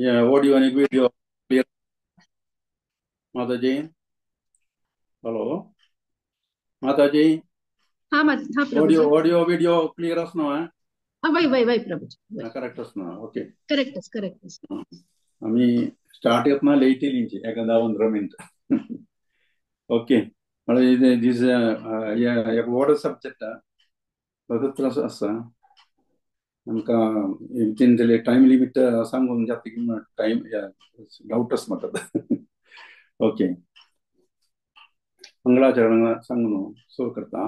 Audio आनी video clear माताजी? Hello माताजी? हा हा. Audio Prabhuji. Audio video clear आसा न्हू? हा, वय वय वय प्रभूजी, वय. करेक्ट आसा न्हू? ओके. Correct, correct. आमी स्टार्ट येतना लेट येयली, एका 10-15 मिनट. ओके, म्हळ्यार दीस एक व्हड सब्जेक्ट, बहुत आसा. आमकां तेंचे टायम लिमीट सांगून जाता की टायम डावट आसा म्हाका. ओके, मंगळाचरण सांगून सुरू करता.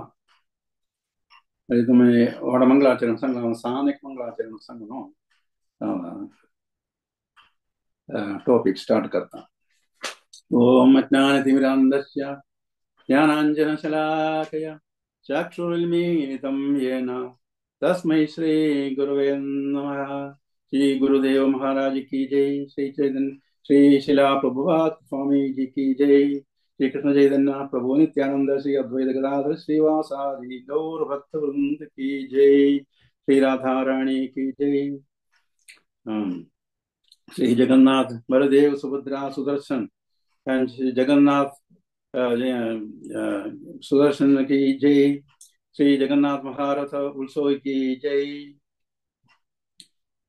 मागीर तुमी व्हड मंगळाचरण सांगला, सान एक मंगळाचरण सांगून टॉपिक स्टार्ट करता. ओम अज्ञानतिमिरान्धस्य ज्ञानाञ्जनशलाकया चक्षुरुन्मीलितं येन तस्मै श्री गुरुवे नमः. श्री गुरुदेव महाराज की जय. श्री चैतन्य श्री शिला प्रभुपाद स्वामी जी की जय. श्री कृष्ण चैतन्य प्रभु नित्यानंद श्री अद्वैत गदाधर श्रीवासादि गौर भक्त वृंद की जय. श्री राधा रानी की जय. श्री जगन्नाथ बलदेव सुभद्रा सुदर्शन एंड श्री जगन्नाथ सुदर्शन की जय. श्री जगन्नाथ महारथ उत्सव की जय.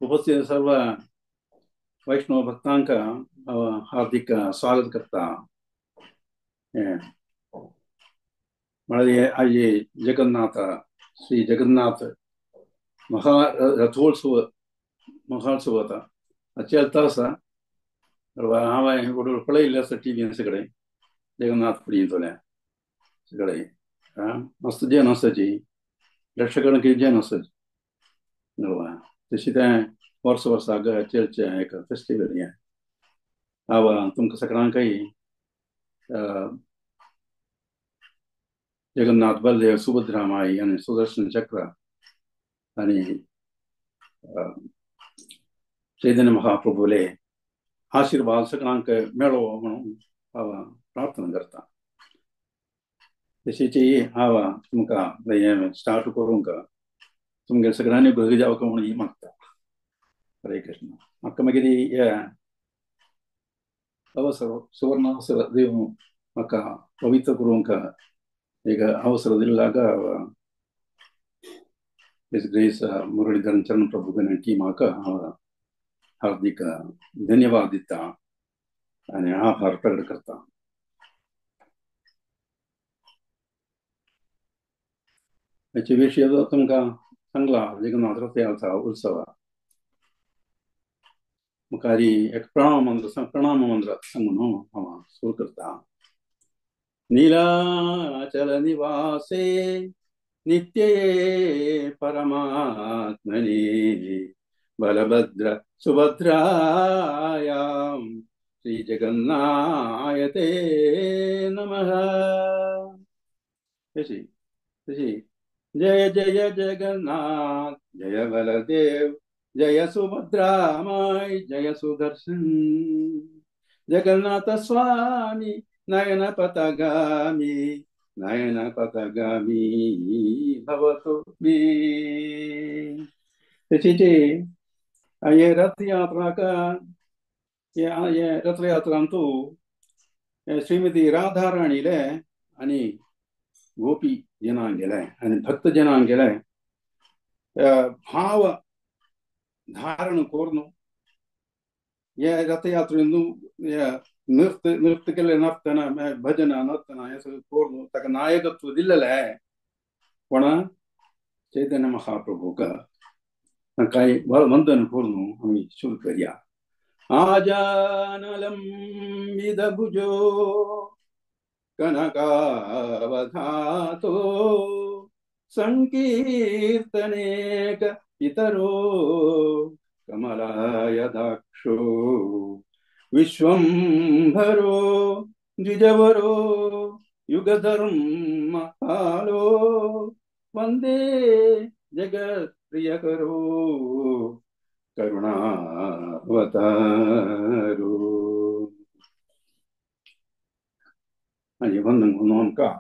उपस्थित सर्व वैष्णव भक्तांका हार्दिक स्वागत करता. म्हळ्यार आज जगन्नाथ श्री जगन्नाथ महारथोत्सव महोत्सव आतां चलता आसा. हांवें पळयल्लें आसा टिवीन सगळें जगन्नाथ पुरींतल्या सगळें मस्त जेन आसाची, लक्षकणकी जेन आसाची. तशें तें वर्स वर्साक चलचें एक फेस्टिवल हें. हांव तुमकां सगळ्यांकय जगन्नाथ बलदेव सुभद्रा माई आनी सुदर्शन चक्र आनी चैतन्य महाप्रभुले आशीर्वाद सगळ्यांक मेळो म्हणून हांव प्रार्थना करता. तशीच हांव तुमकां हें स्टार्ट करूंक तुमगे सगळ्यांनी भग जावंक म्हणून ही मागता. हरे कृष्ण. म्हाका मागीर हे अवसर सुवर्ण अवसर दिवन म्हाका पवित्र करूंक एक अवसर दिल्ल्याक his grace Muralidharan चरण प्रभु टीमाक हांव हार्दिक धन्यवाद दिता आनी आभार प्रकट करता. हाचे विशय तुमकां सांगला जगन्नाथ रथयात्रा उत्सव. मुखार एक प्रणाम मंत्र, प्रणाम मंत्र सांगून हांव सुरू करता. नीलाचल निवासे नित्ये परमात्मने बलभद्र सुभद्रायां श्री जगन्नाय ते नमः. तशी तशी जय जय जगन्नाथ जय बलदेव जय सुभद्रामाय जय सुदर्शन जगन्नाथ स्वामी नयन पथगामी नयन पथगामी भवतु मे. तशीच हे रथयात्राक हे रथयात्रांतू श्रीमती राधाराणीले आनी गोपी जनांगेले आनी भक्त जनांगेले भाव धारण करून हे रथयात्रेंतू नृत्य नृत्य केले, नर्तन भजन नर्तन हे सगळें करून ताका नायकत्व दिल्लें पण चैतन्य महाप्रभूक कांय वंदन करून आमी सुरू करया. आजानलंबित भुजो कनकावधातो संकीर्तनेक इतरो कमलायदाक्षो विश्वंभरो द्विजवरो युगधर्मपालो वंदे जगत्प्रियकरो करुणावतारो. आनी वंदन करून आमकां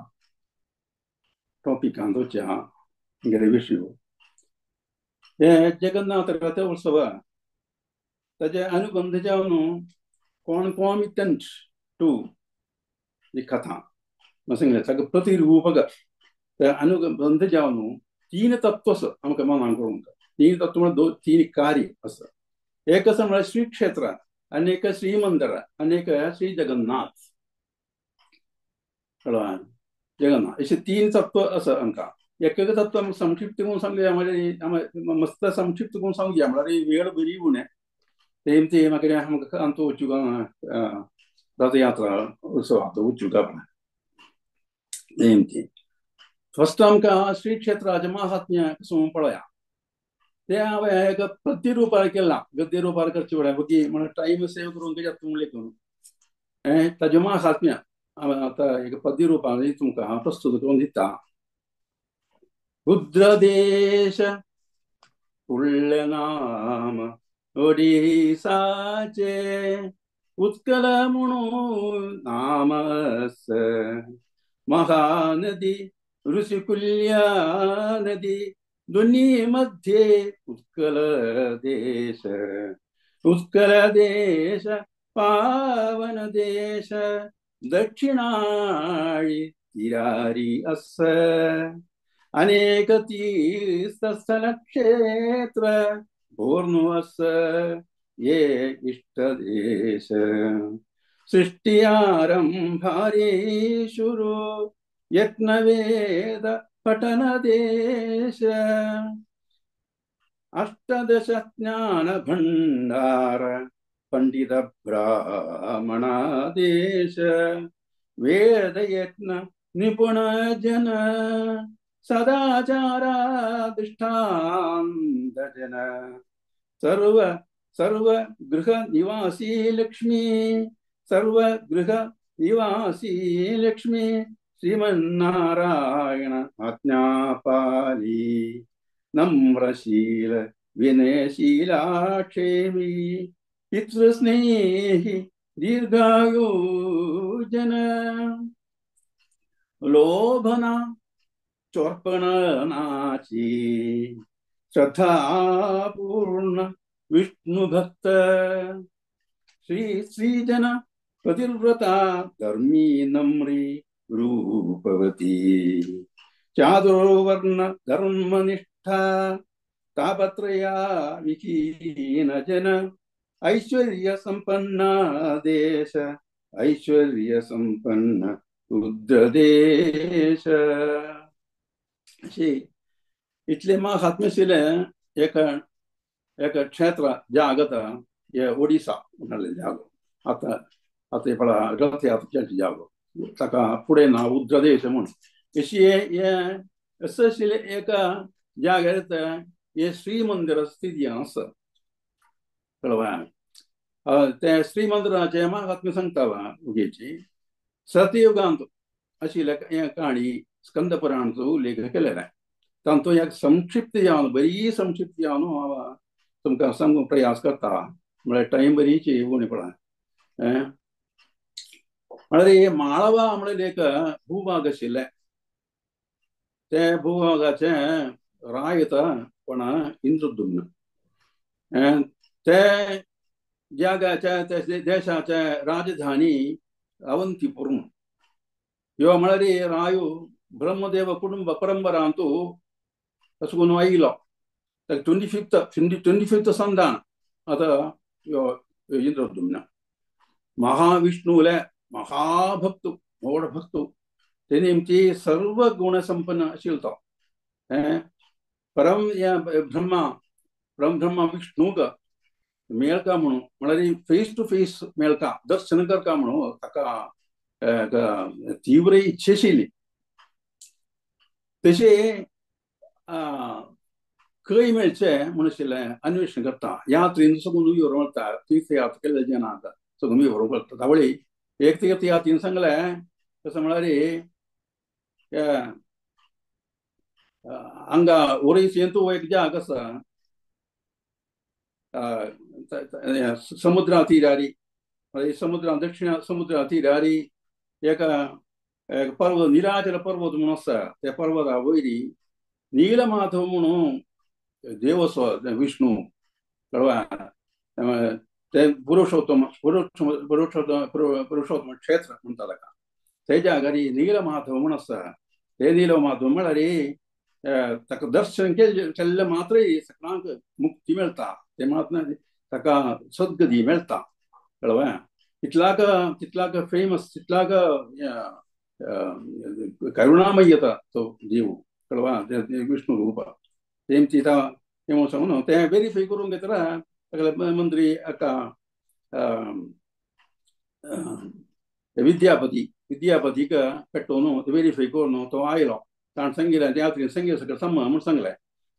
टॉपिकान वचया आमगेले विशय हे जगन्नाथ रथ उत्सव. ताजे अनुबंध जावन कॉनकॉमिटंट टू the कथा सांगलें ताका प्रतिरूपक अनुबंध जावन तीन तत्व आसा आमकां मनान करूंक. तीन तत्व म्हळ्यार दोन तीन कार्य आसा. एक आसा म्हळ्यार श्री क्षेत्र आनी एक श्रीमंदिर आनी एक श्री जगन्नाथ. कळ्ळें? जगन्नाथ अशे तीन तत्व आसा आमकां. एक एक तत्व आमकां संक्षिप्त करून सांगले म्हळ्यार मस्त संक्षिप्त करून सांगया म्हळ्यार वेळ बरी उणें तेम ते मागीर आमकां आमचो वचूंक रथयात्रा उत्सवांत वचूंक तेम ती फस्ट आमकां श्री क्षेत्राचें महात्म्य कसो पळया. ते हांवें एक प्रतिरुपार केलां गद्य रुपार करचें पडलें बगी म्हणून टायम सेव करूंक जाता तुमले करून ताजें महात्म्य हांवें आतां एक पद्य रुपान तुमकां हांव प्रस्तुत करून दिता. रुद्रदेश पुण्यनाम ओडिसाचे उत्कल म्हणून नाम महानदी ऋषिकुल्या नदी दोन्ही मध्ये उत्कल देश. उत्कल देश पावन देश दक्षिणाळी तिरारी अस अनेक तीर्थस्थल क्षेत्र भोर्नु अस ये इष्ट देश. सृष्टि आरंभारी शुरू यत्नवेद पठन देश. अष्टादश ज्ञान भंडार पंडित ब्राह्मण देश. वेद यत्न निपुण जन सदाचारा दृष्टांत जन. सर्व सर्व गृह निवासी लक्ष्मी सर्व गृह निवासी लक्ष्मी श्रीमन्नारायण आज्ञापाली. नम्रशील विनयशीलाक्षेमी पितृस्नेही दीर्घायुजन. लोभना चोर्पणनाची श्रद्धापूर्ण विष्णुभक्त. श्री श्रीजन पतिव्रता धर्मी नम्री रूपवती. चातुर्वर्ण धर्मनिष्ठा तापत्रया विहीन जन. ऐश्वर्य संपन्न देश ऐश्वर्य संपन्न रुद्रदेश. अशी इतले महात्म्य आशिल्लें एक एक क्षेत्र जागत हे ओडिसा म्हणले जागो. आतां आतां पळय रथयात्रेचें जागो ताका फुडें ना रुद्रदेश म्हूण. अशी हें अशें आशिल्लें एका जाग्यार हें श्रीमंदिर स्थिती आसा. कळ्ळें? तें श्रीमंदिराचें महात्म्य सांगता उगेची. सतयुगांत आशिल्लें हें काणी स्कंद पुराणाचो उल्लेख केलेलो. तांतूत एक संक्षिप्त जावन बरी संक्षिप्त जावन हांव तुमकां सांगूंक प्रयास करता म्हळ्यार टायम बरीची उणी पळय. म्हळ्यार माळवा म्हणल्यार एक भूभाग आशिल्लें. ते भूभागाचें रायत कोण इंद्रदुम्न. ते जाग्याच्या त्या देशाचे राजधानी अवंतीपूर. ह्यो म्हळ्यार रायू ब्रह्मदेव कुटुंब परंपरांतू तसो करून आयलो. 25th संतान आतां ह्यो इंद्रदुम्न. महाविष्णुले महाभक्त व्हड भक्त तेणी आमची सर्व गुणसंपन्न आशिल्लो तो. परम ब्रह्मा परम ब्रह्मा विष्णूक मेळका म्हणून म्हळ्यार फेस टू फेस मेळका दर्शन करका म्हणून ताका तीव्र इच्छा आशिल्ली. तशें खंय मेळचें म्हूण आशिल्लें अन्वेषण करता. यात्रेन सगून विवरण वता तीर्थयात्रा केल्ले जेन्ना आतां सगून विवरण करता. तावळी एक तीर्थयात्रेन सांगलें कसं म्हळ्यार हांगा ओरिसेंतू एक जाग आसा समुद्रा तिरारी समुद्रा दक्षिण समुद्रा तिरारी एक पर्वत निराचल पर्वत म्हणून आसा. त्या पर्वता वयरी नीलमाधव म्हणून देव आसा विष्णू. कळ्ळें? ते पुरुषोत्तम पुरुषोत्तम पुरुषोत्तम क्षेत्र म्हणटा ताका. ते जाग्यार नीलमाधव म्हूण आसा. ते नीलमाधव म्हळ्यार ताका दर्शन केल्लें मात्रय सगळ्यांक मुक्ती मेळटा, ते मात्र ताका सद्गती मेळटा. कळ्ळें? तितलाक तितलाक फेमस, तितलाक करुणामयता तो देव. कळ्ळें? विष्णु रूप तेम तिता तें सांगून तें वेरीफाय करूंक घेतला सगळे मंत्री एका विद्यापती विद्यापतीक पेटोवन वेरीफाय करून तो आयलो. ताणें सांगिल्लें त्या सांगिल्लें सगळें सम म्हूण सांगलें.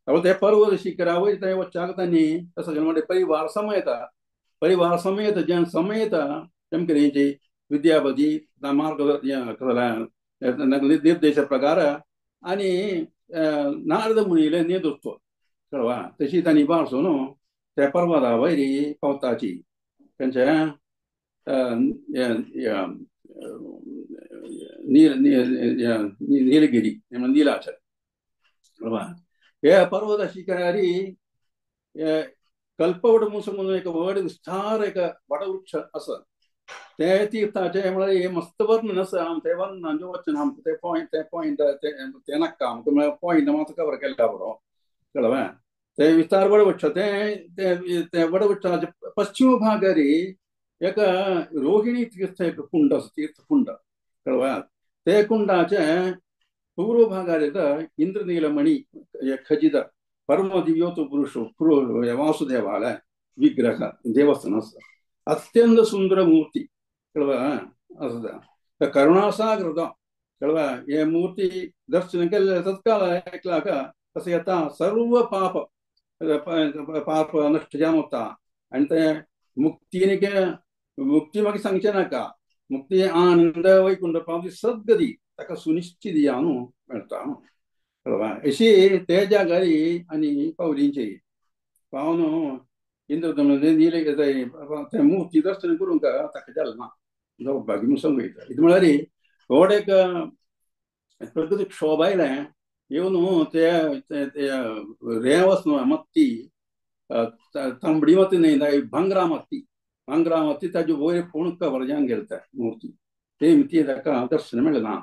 ते पर्वत शिखरा वयर थंय वच्चाक तांणी सगळें म्हणटा परिवार समेत, परिवार समेत जन समेत तेमकां विद्यापती मार्ग निर्देश प्रकार आनी नारद मुनीले नेतृत्व. कळवा? तशी तांणी बारसो न्हू त्या पर्वता वयर पावताची तेंचे नीलगिरी नीलाचल. कळवा? हे पर्वत शिखरारी कल्पवड म्हणून एक व्हड विस्तार एक वटवृक्ष आसा. ते तीर्थाचे म्हळ्यार मस्त वर्णन आसा. ते वर्णन वचन आमकां ते पॉयंट ते पॉयंट ते नाका आमकां, म्हळ्यार पॉयंट मात कवर केल्या बरो. कळ्ळें? ते विस्तार वटवृक्ष ते वटवृक्षाचे पश्चिम भागारी एक रोहिणी तीर्थ एक कुंड आसा, तीर्थ कुंड. कळ्ळें? ते कुंडाचे पूर्व भागार इंद्रनीलमणि खजित परमदिव्योत पुरुष वासुदेवालय विग्रह देवस्थान आसा. अत्यंत सुंदर मूर्ती. कळ्ळें? आसा करुणासागर. कळ्ळें? हे मूर्ती दर्शन केल्ले तत्काल एकलाक तशें येता सर्व पाप पाप नश्ट जावन वता आनी ते मुक्तीन मुक्ती मागीर सांगचें नाका, मुक्ती आनंद वैकुंठ पावती सद्गती ताका सुनिश्चित या न्हू मेळटा. कळ्ळें? अशी ते जाग्यार आनी पावलींची पावन इंद्रधनुष नीले ते मूर्ती दर्शन करूंक ताका जालें ना. भाग्य म्हूण सांगू येता. कितें म्हळ्यार व्हड एक प्रकृती क्षोभ आयलें येवन ते रेंव आसा न्हू माती तांबडी माती न्हय, भांगरा माती, भांगरा माती ताजे वयर फोण कवर जावन गेले ते मूर्ती ते ताका दर्शन मेळ्ळें ना.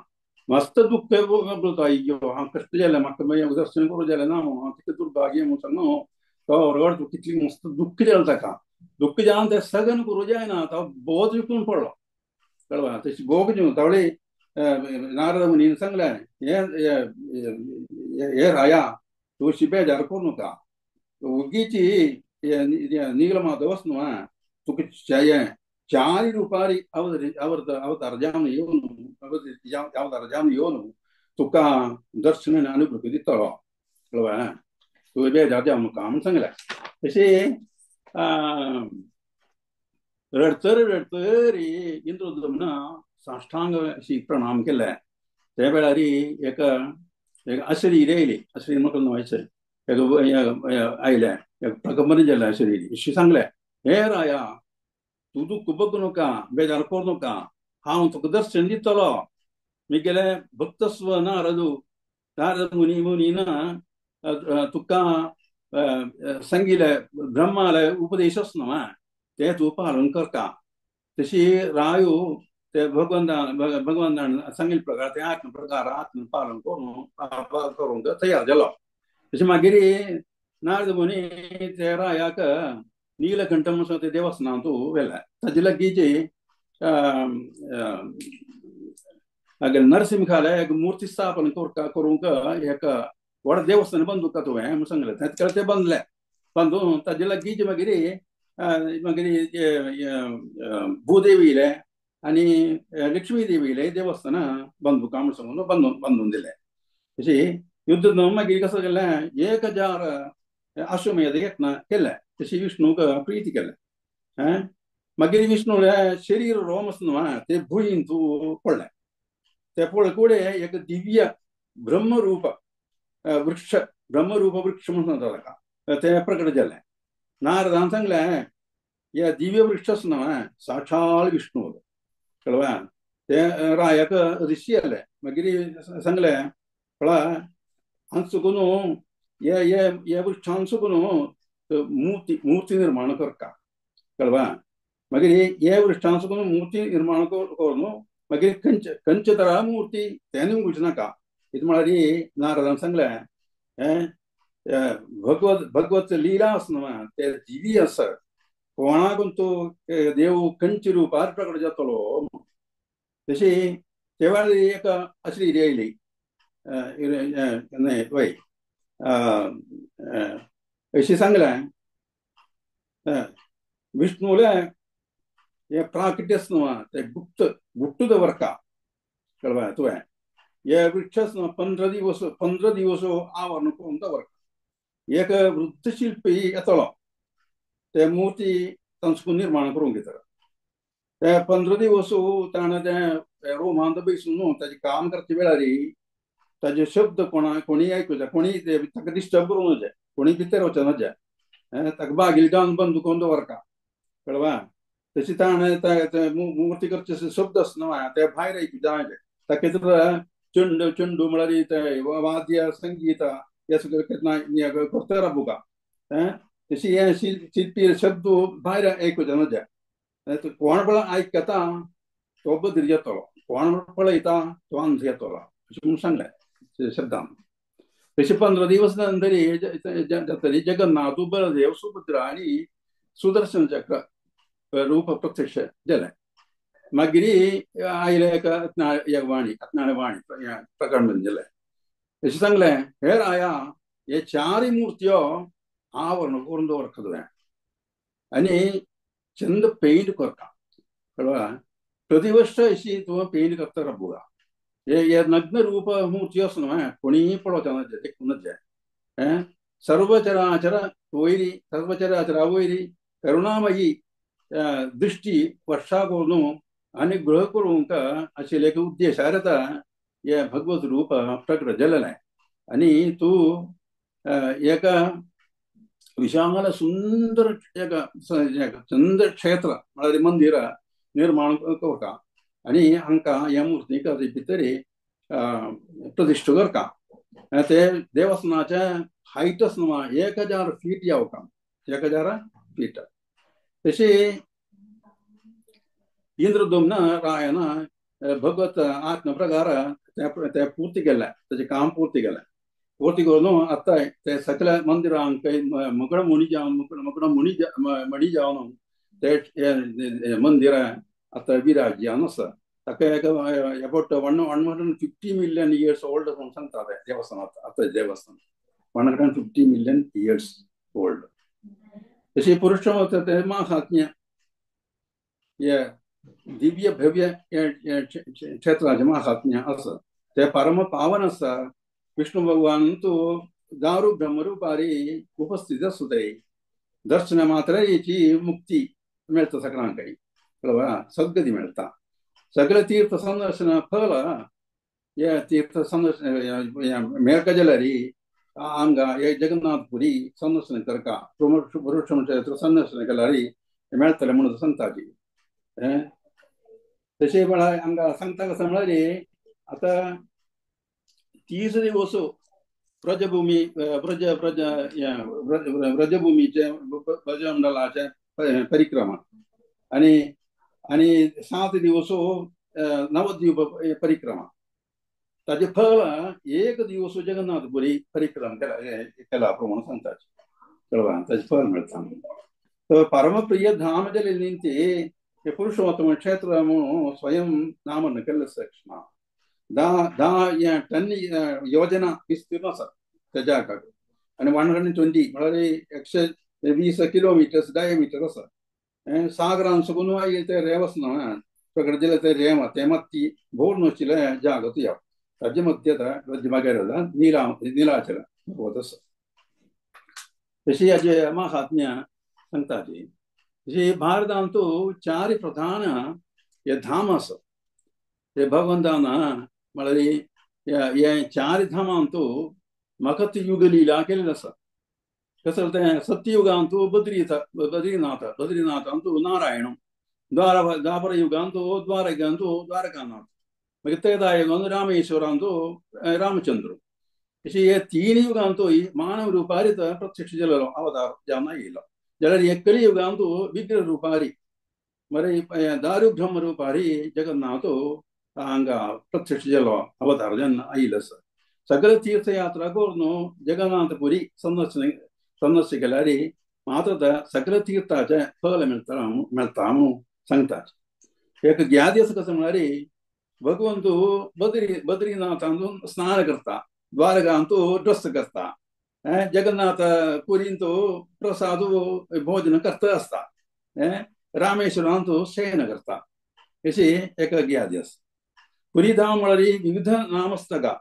मस्त दुख्ख अय्यो हांव कश्ट जालें म्हाका मागीर दर्शन करूं जालें ना, हांव तितलें दुर्भाग्य म्हूण सांगू तो व्हड कितली मस्त दुख्ख जालें ताका. दुख्ख जावन तें सगन करूं जायना, तो बोध विकून पडलो. कळ्ळें? तशी भोग दिवन तावळी नारद मुनीन सांगलें हे राया तूं बेजार करूं नाका, उगीची नीलमाधव न्हू तुका चारी रुपारी अवतार जावन येवन अवतार जावन येवन तुका दर्शन अनुग्रह दितलो. कळ्ळें? तूं बेजार जावं नाका म्हूण सांगलें. तशें रडतर रडतर इंद्रद्युम्न साष्टांग अशी प्रणाम केले. त्या वेळार एक अशरीर येयली, अशरीर म्हाका न्हय एक आयलें एक प्रकंपन जालें अशरीर. अशी सांगलें हे राया तूं दुख्ख बगू नाका, बेजार करूं नाका, हांव तुका दर्शन दितलो. मिगेले भक्तस्व नारदू नारद मुनी मुनीन तुका सांगिल्ले ब्रह्माले उपदेश न्हू ते तूं पालन करता. तशी रायो ते भगवंतान भगवंतान सांगिल्ले प्रकार ते आत्म प्रकार आत्म पालन करून करूंक तयार जालो. तशें मागीर नारद मुनी ते रायाक नीलकंठ म्हणून ते देवस्थानांत व्हेलें. ताजे लागींचे नरसिंहाले एक मूर्ती स्थापन करूंक एक व्हड देवस्थान बांदूंक तुवें म्हूण सांगलें. तेन्ना तें बांदलें. बांदून ताजे लागींचे मागीर मागीर भूदेवीले आनी लक्ष्मी देवीले देवस्थान बांदूंक म्हूण सांगून बांदून बांदून दिलें. तशी युद्ध मागीर कसं केलें 1000 अश्वमेध यत्न केलें. तशी विष्णूक प्रीती केलें. मागीर विष्णूले शरीर रोम आसा न्हू ते भुंयेंत पडलें. ते पडले कडेन एक दिव्य ब्रह्मरूप वृक्ष ब्रह्मरूप वृक्ष म्हणून सांगता ताका ते प्रकट जालें. नारदान सांगलें हे दिव्य वृक्ष आसा न्हू साक्षाल विष्णू. कळ्ळें? ते रायाक ऋषी आयले. मागीर सांगलें कळ्ळें हांगा चुकून हे हे वृक्षान चुकून मूर्ती मूर्ती निर्माण करता. कळवा मागीर हे वृक्षांचो मूर्ती निर्माण करून मागीर खंयचे खंयचे तरा मूर्ती तें उगूच नाका. कितें म्हळ्यार नारदान सांगलें हें भगवत भगवत लिला आसा न्हू ते जिवी आसा कोणाक तो देव खंयच्या रुपार प्रकट जातलो. तशी ते वेळार एक अश्लील आयली वय अशी सांगलें विष्णुले हे प्राकट्य आसा न्हू ते गुप्त गुप्त दवरता कळवा तुवें हे वृक्ष आसा न्हू 15 दिवस आवरण करून दवरता. एक वृद्ध शिल्पी येतलो ते मूर्ती तांचो निर्माण करूंक घेता. ते 15 दिवस ताणें तें रोमांत बैसून न्हू ताजें काम करचे वेळार ताजे शब्द कोणा कोणी आयकुचे कोणी ताका डिस्टर्ब करूंक नजे कोणी भितर वचना नजे ताका बागील गावन बंद करून दवरता कळवा. तशी ताणें मूर्ती करचे शब्द आसा न्हू ते भायर आयकू जाय ताका कितें चंड चंडू म्हळ्यार ते वाद्य संगीत हे सगळें करता राबूका तशी हे शिल्पी शब्द भायर आयकुचे नजे कोण पळय आयकता तो बदरी जातलो कोण पळयता तो अंध जातलो अशें म्हणून सांगलें शब्दान. तशें 15 दिवस नंतर जातली जगन्नाथ बलदेव सुभद्रा आनी सुदर्शन चक्र रूप प्रत्यक्ष जालें. मागीर आयलें एक वाणी अत्नाळे वाणी प्रकरण जालें. अशें सांगलें हे राया हे चारय मुर्त्यो आवरण करून दवरता तुवें आनी चंद पेंट करता कळवा प्रतिवर्ष अशी तुवें पेंट करता राबुगा. हे नग्न रूप मूर्ती आसा न्हू कोणीय पळोवचें नजे देखूं नजे सर्वचराचर वयरी सर्वचराचरा वयरी करुणामयी दृश्टी वर्षा करून आनी गृह करूंक आशिल्ले एक उद्देशार येता हे भगवत रूप प्रकट जालेलें. आनी तूं एका विशाल सुंदर एक सुंदर क्षेत्र म्हळ्यार मंदिर निर्माण करता आनी हांकां ह्या मूर्तीक भितर प्रतिश्ठा करता. ते देवस्थानाचें हायट आसा न्हू 1000 फीट येवका 1000 फीट. तशी इंद्रदुम्न रायन भगवत आत्म प्रकार ते पूर्ती केलें ताजें काम पूर्ती केलें. पूर्ती करून आतां ते सगळ्या मंदिरांक मगड मुणी जावन मगड मुणी मणी जावन ते मंदिरां आतां विराज्यान आसा. ताका एक एबाउट 150 मिलियन इयर्स ओल्ड म्हणून सांगता ते देवस्थान आतां देवस्थान 150 मिलियन इयर्स ओल्ड. तशी पुरुषोत्तम ते महात्म्य हे दिव्य भव्य क्षेत्राचें महात्म्य आसा ते परम पावन आसा. विष्णु भगवान तू दारू ब्रह्मरूपारी उपस्थित आसता ते दर्शन मात्राची मुक्ती मेळटा सगळ्यांक कळवा सद्गती मेळटा. सगळे तीर्थ संदर्शन फल हे तीर्थ संदर्शन मेळका जाल्यार हांगा हे जगन्नाथपुरी संदर्शन करका पुरुषोत्तम क्षेत्र संदर्शन केल्यार मेळटलें म्हणून सांगताची. तशें म्हळ्यार हांगा सांगता कशें म्हळ्यार आतां 30 दिवस ब्रजभूमी ब्रज ब्रज ब्रजभूमीचे ब्रजमंडलाचे परिक्रमा आनी आनी 7 दिवस नवद्वीप परिक्रमा ताजें फल 1 दिवस जगन्नाथपुरी परिक्रमा केला प्रमाण सांगता कळवा ताजें फल मेळटा. तर परमप्रिय धाम जालें न्ही ते पुरुषोत्तम क्षेत्र म्हणून स्वयं नामन केल्लें आसा. 10 टन योजना विस्तीर्ण आसा त्या जाग्याक आनी 120 म्हळ्यार 120 किलोमिटर्स डायमिटर आसा. सागरान सगून आयले ते रेंव आसा न्हू प्रकट जालें ते रेंव ते मात्ती भोर नाशिल्लें जागो तुया ताजे मध्य मागीर निलाचल पर्वत आसा. तशी हाजे महात्म्य सांगता ती तशी भारतांत 4 प्रधान हे धाम आसा. ते भगवंतान म्हळ्यार हे 4 धामांत मकत युग लीला केल्लें आसा. कसं तें सत्ययुगांत बद्रीनाथ बद्रीनाथांत नारायण द्वापर युगांत द्वारकांत द्वारकानाथ मागीर त्रेतायुगांत रामेश्वरांत रामचंद्र. अशी हे 3 युगांत मानव रुपारित प्रत्यक्ष जालेलो अवतार जावन आयिल्लो. जाल्यार हे कलियुगांत विग्रह रुपारी मरे दारू ब्रह्म रुपारी जगन्नाथ हांगा प्रत्यक्ष जालो अवतार जेन्ना आयिल्लो आसा. सगळे तीर्थयात्रा करून जगन्नाथपुरी संदर्शन संदर्शन केल्यार मात्र सगळे तीर्थाचें फल मेळटा मेळटा म्हणून सांगतात. एक ज्ञाती आसा कसो म्हळ्यार भगवंतू बद्रीनाथांतून स्नान करता, द्वारकांतू ड्रेस करता, जगन्नाथ पुरींतू प्रसाद भोजन करता आसता, रामेश्वरांतू शयन करता, अशी एक ज्ञाती आसा. पुरी धाम म्हळ्यार विविध नाम आसता गा.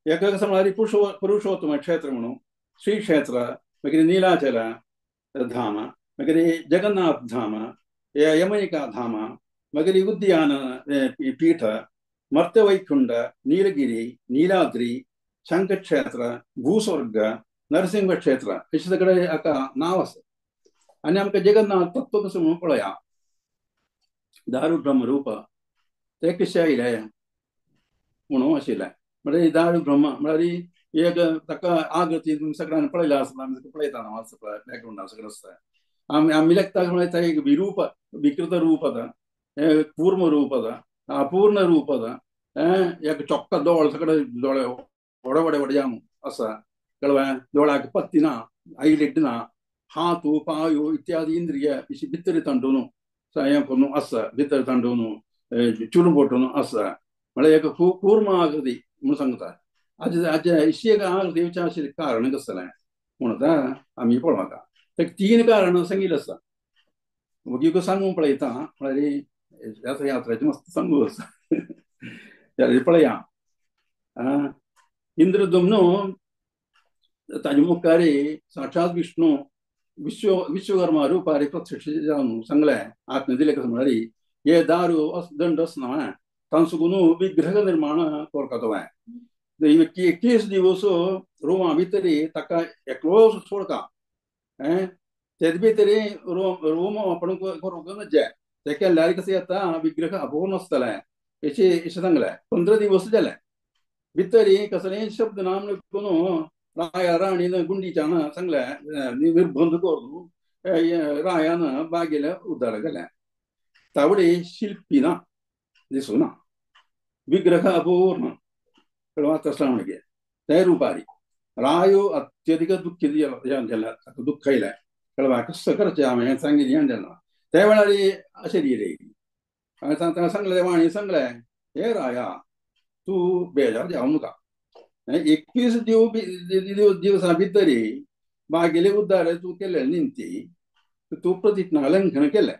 एक कसो म्हळ्यार पुरुषोत्तम क्षेत्र म्हणून श्री क्षेत्र, मागीर नीलाचल धाम, मागीर जगन्नाथ धाम, यमनिका धाम, मागीर उद्यान पीठ, मर्त्यवैकुंठ, नीलगिरी, नीलाद्री, शंखक्षेत्र, भूस्वर्ग, नरसिंह क्षेत्र अशें सगळें हाका नांव आसा. आनी आमकां जगन्नाथ तत्व कसो म्हणून पळया दारू ब्रह्म रूप ते कशें आयलें म्हणून आशिल्लें. म्हळ्यार दारू ब्रह्म म्हळ्यार एक ताका आगती तुमी सगळ्यांनी पळयलां आसता, आमी पळयता हांव आसता बॅकग्रावंड सगळें आसता. आमी आमी लेखता म्हळ्यार एक विरूप विकृत रूप आतां, कूर्म रूप आतां, अपूर्ण रूप आतां, एक चोक्का दोळ सगळे दोळे व्हडे व्हडे व्हडे आसा, कळ्ळें, दोळ्याक पत्ती ना, आयलिड ना, हात पांय इत्यादी इंद्रिय अशी भितर तांडून हें करून आसा, भितर तांडून चुरून पोटून आसा. म्हळ्यार एक कूर्म आकृती म्हणून सांगता. आजे आजे अशी एक आकृती येवचें आशिल्लें कारण कसलें म्हणून आमी पळोवंक ताका तीन कारणां सांगिल्लें आसा. वगीक सांगूंक पळयता म्हळ्यार यात्रेचें मस्त सांगू आसा जाल्यार पळया. इंद्रदुम्न ताजे मुखार साक्षात विष्णू विश्वकर्मा रुपारी प्रत्यक्ष जावन सांगलें, आत्मा दिलें कसो म्हळ्यार हे दारू दंड आसना तांचो गुण विग्रह निर्माण करता तो. 21 दिवस रोमा भितर ताका एकलो सोडका, तेज भितर रोम आपण करूंक नजे, ते केल्यार कशें येता विग्रह आपोवन आसतलें अशें अशें सांगलें. 15 दिवस जाले भितर कसलेय शब्द ना म्हणून राया राणीन गुंडीच्यान सांगलें निर्बंध करून रायान बागेले उद्धार केलें. तावडे शिल्पी ना दिसूना विग्रह अपूर्ण तसला म्हणजे ते रुपारी रायो अत्यधिक दुःखी जालें, ताका दुःख आयलें, कळवा कसं करचें हांवें सांगिल्लें जालें. त्या वेळार अशें येयली हांवें ताका सांगलें, वाणी सांगलें, हे राया तूं बेजार जावं नाका, 21 दिवसां भितर मागेले उद्धार तूं केले निमती तूं प्रतिज्ञा लंघन केलें,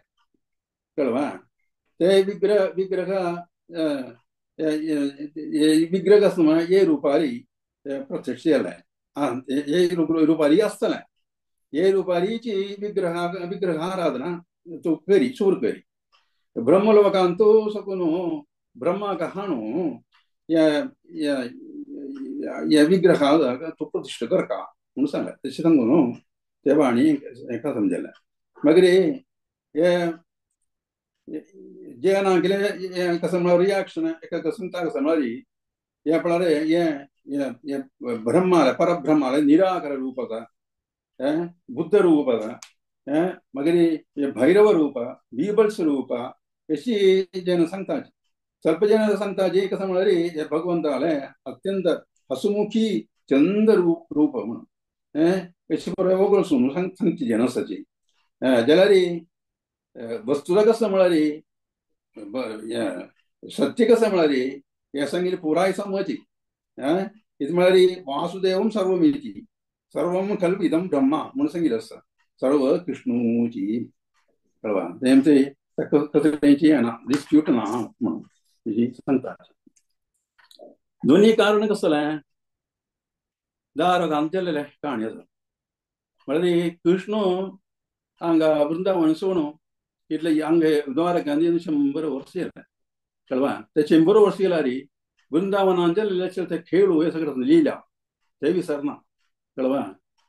कळवा ते विग्रह विग्रह विग्रह आसना हे रुपारी प्रत्यक्ष जालें, हे रुपारी आसतलें, हे रुपारीची विग्रह विग्रह आराधना तूं करी सुरू करी. ब्रह्मलोकांत सकून ब्रह्माक हाणू ह्या विग्रहाक तूं प्रतिश्ठ करका म्हणून सांगलें. तशें सांगून न्हू ते वाणी हेका समजलें. मागीर हे जे ना कितें कसं म्हळ्यार रिएक्शन एका कसं कसं म्हळ्यार हें पळय हें ब्रह्मालें परब्रह्मालें निराकार रूप आसा, बुद्ध रूप आसा, मागीर भैरव रूप, बीभत्स रूप अशी जेन्ना सांगता. ಸ್ವಲ್ಪ ಜನ सांगता जे कसं म्हळ्यार हे भगवंतालें अत्यंत हसमुखी चंद रूप रूप म्हणून अशें बरें वगळसून सांगची जन आसाची. जाल्यार वस्तुता कसं म्हळ्यार सत्य कसं म्हळ्यार हें सांगिल्लें पुराय समजी. कितें म्हळ्यार वासुदेवम सर्वमिति सर्वम खलु इदं ब्रह्मा म्हणून सांगिल्लें आसा. सर्व कृष्णूची कळवा तेमचे कसलेंची ना डिस्प्यूट ना म्हणून सांगता. दोन्ही कारण कसलें दार चल्लेलें काणी आसा. म्हळ्यार कृष्ण हांगा वृंदावन सोडून इतले हांगा द्वारकांत 100 वर्स गेलें, कळवा ते 100 वर्स गेल्यार वृंदावनान जाल्ले ते खेळू हे सगळें लिला ते विसरना, कळवा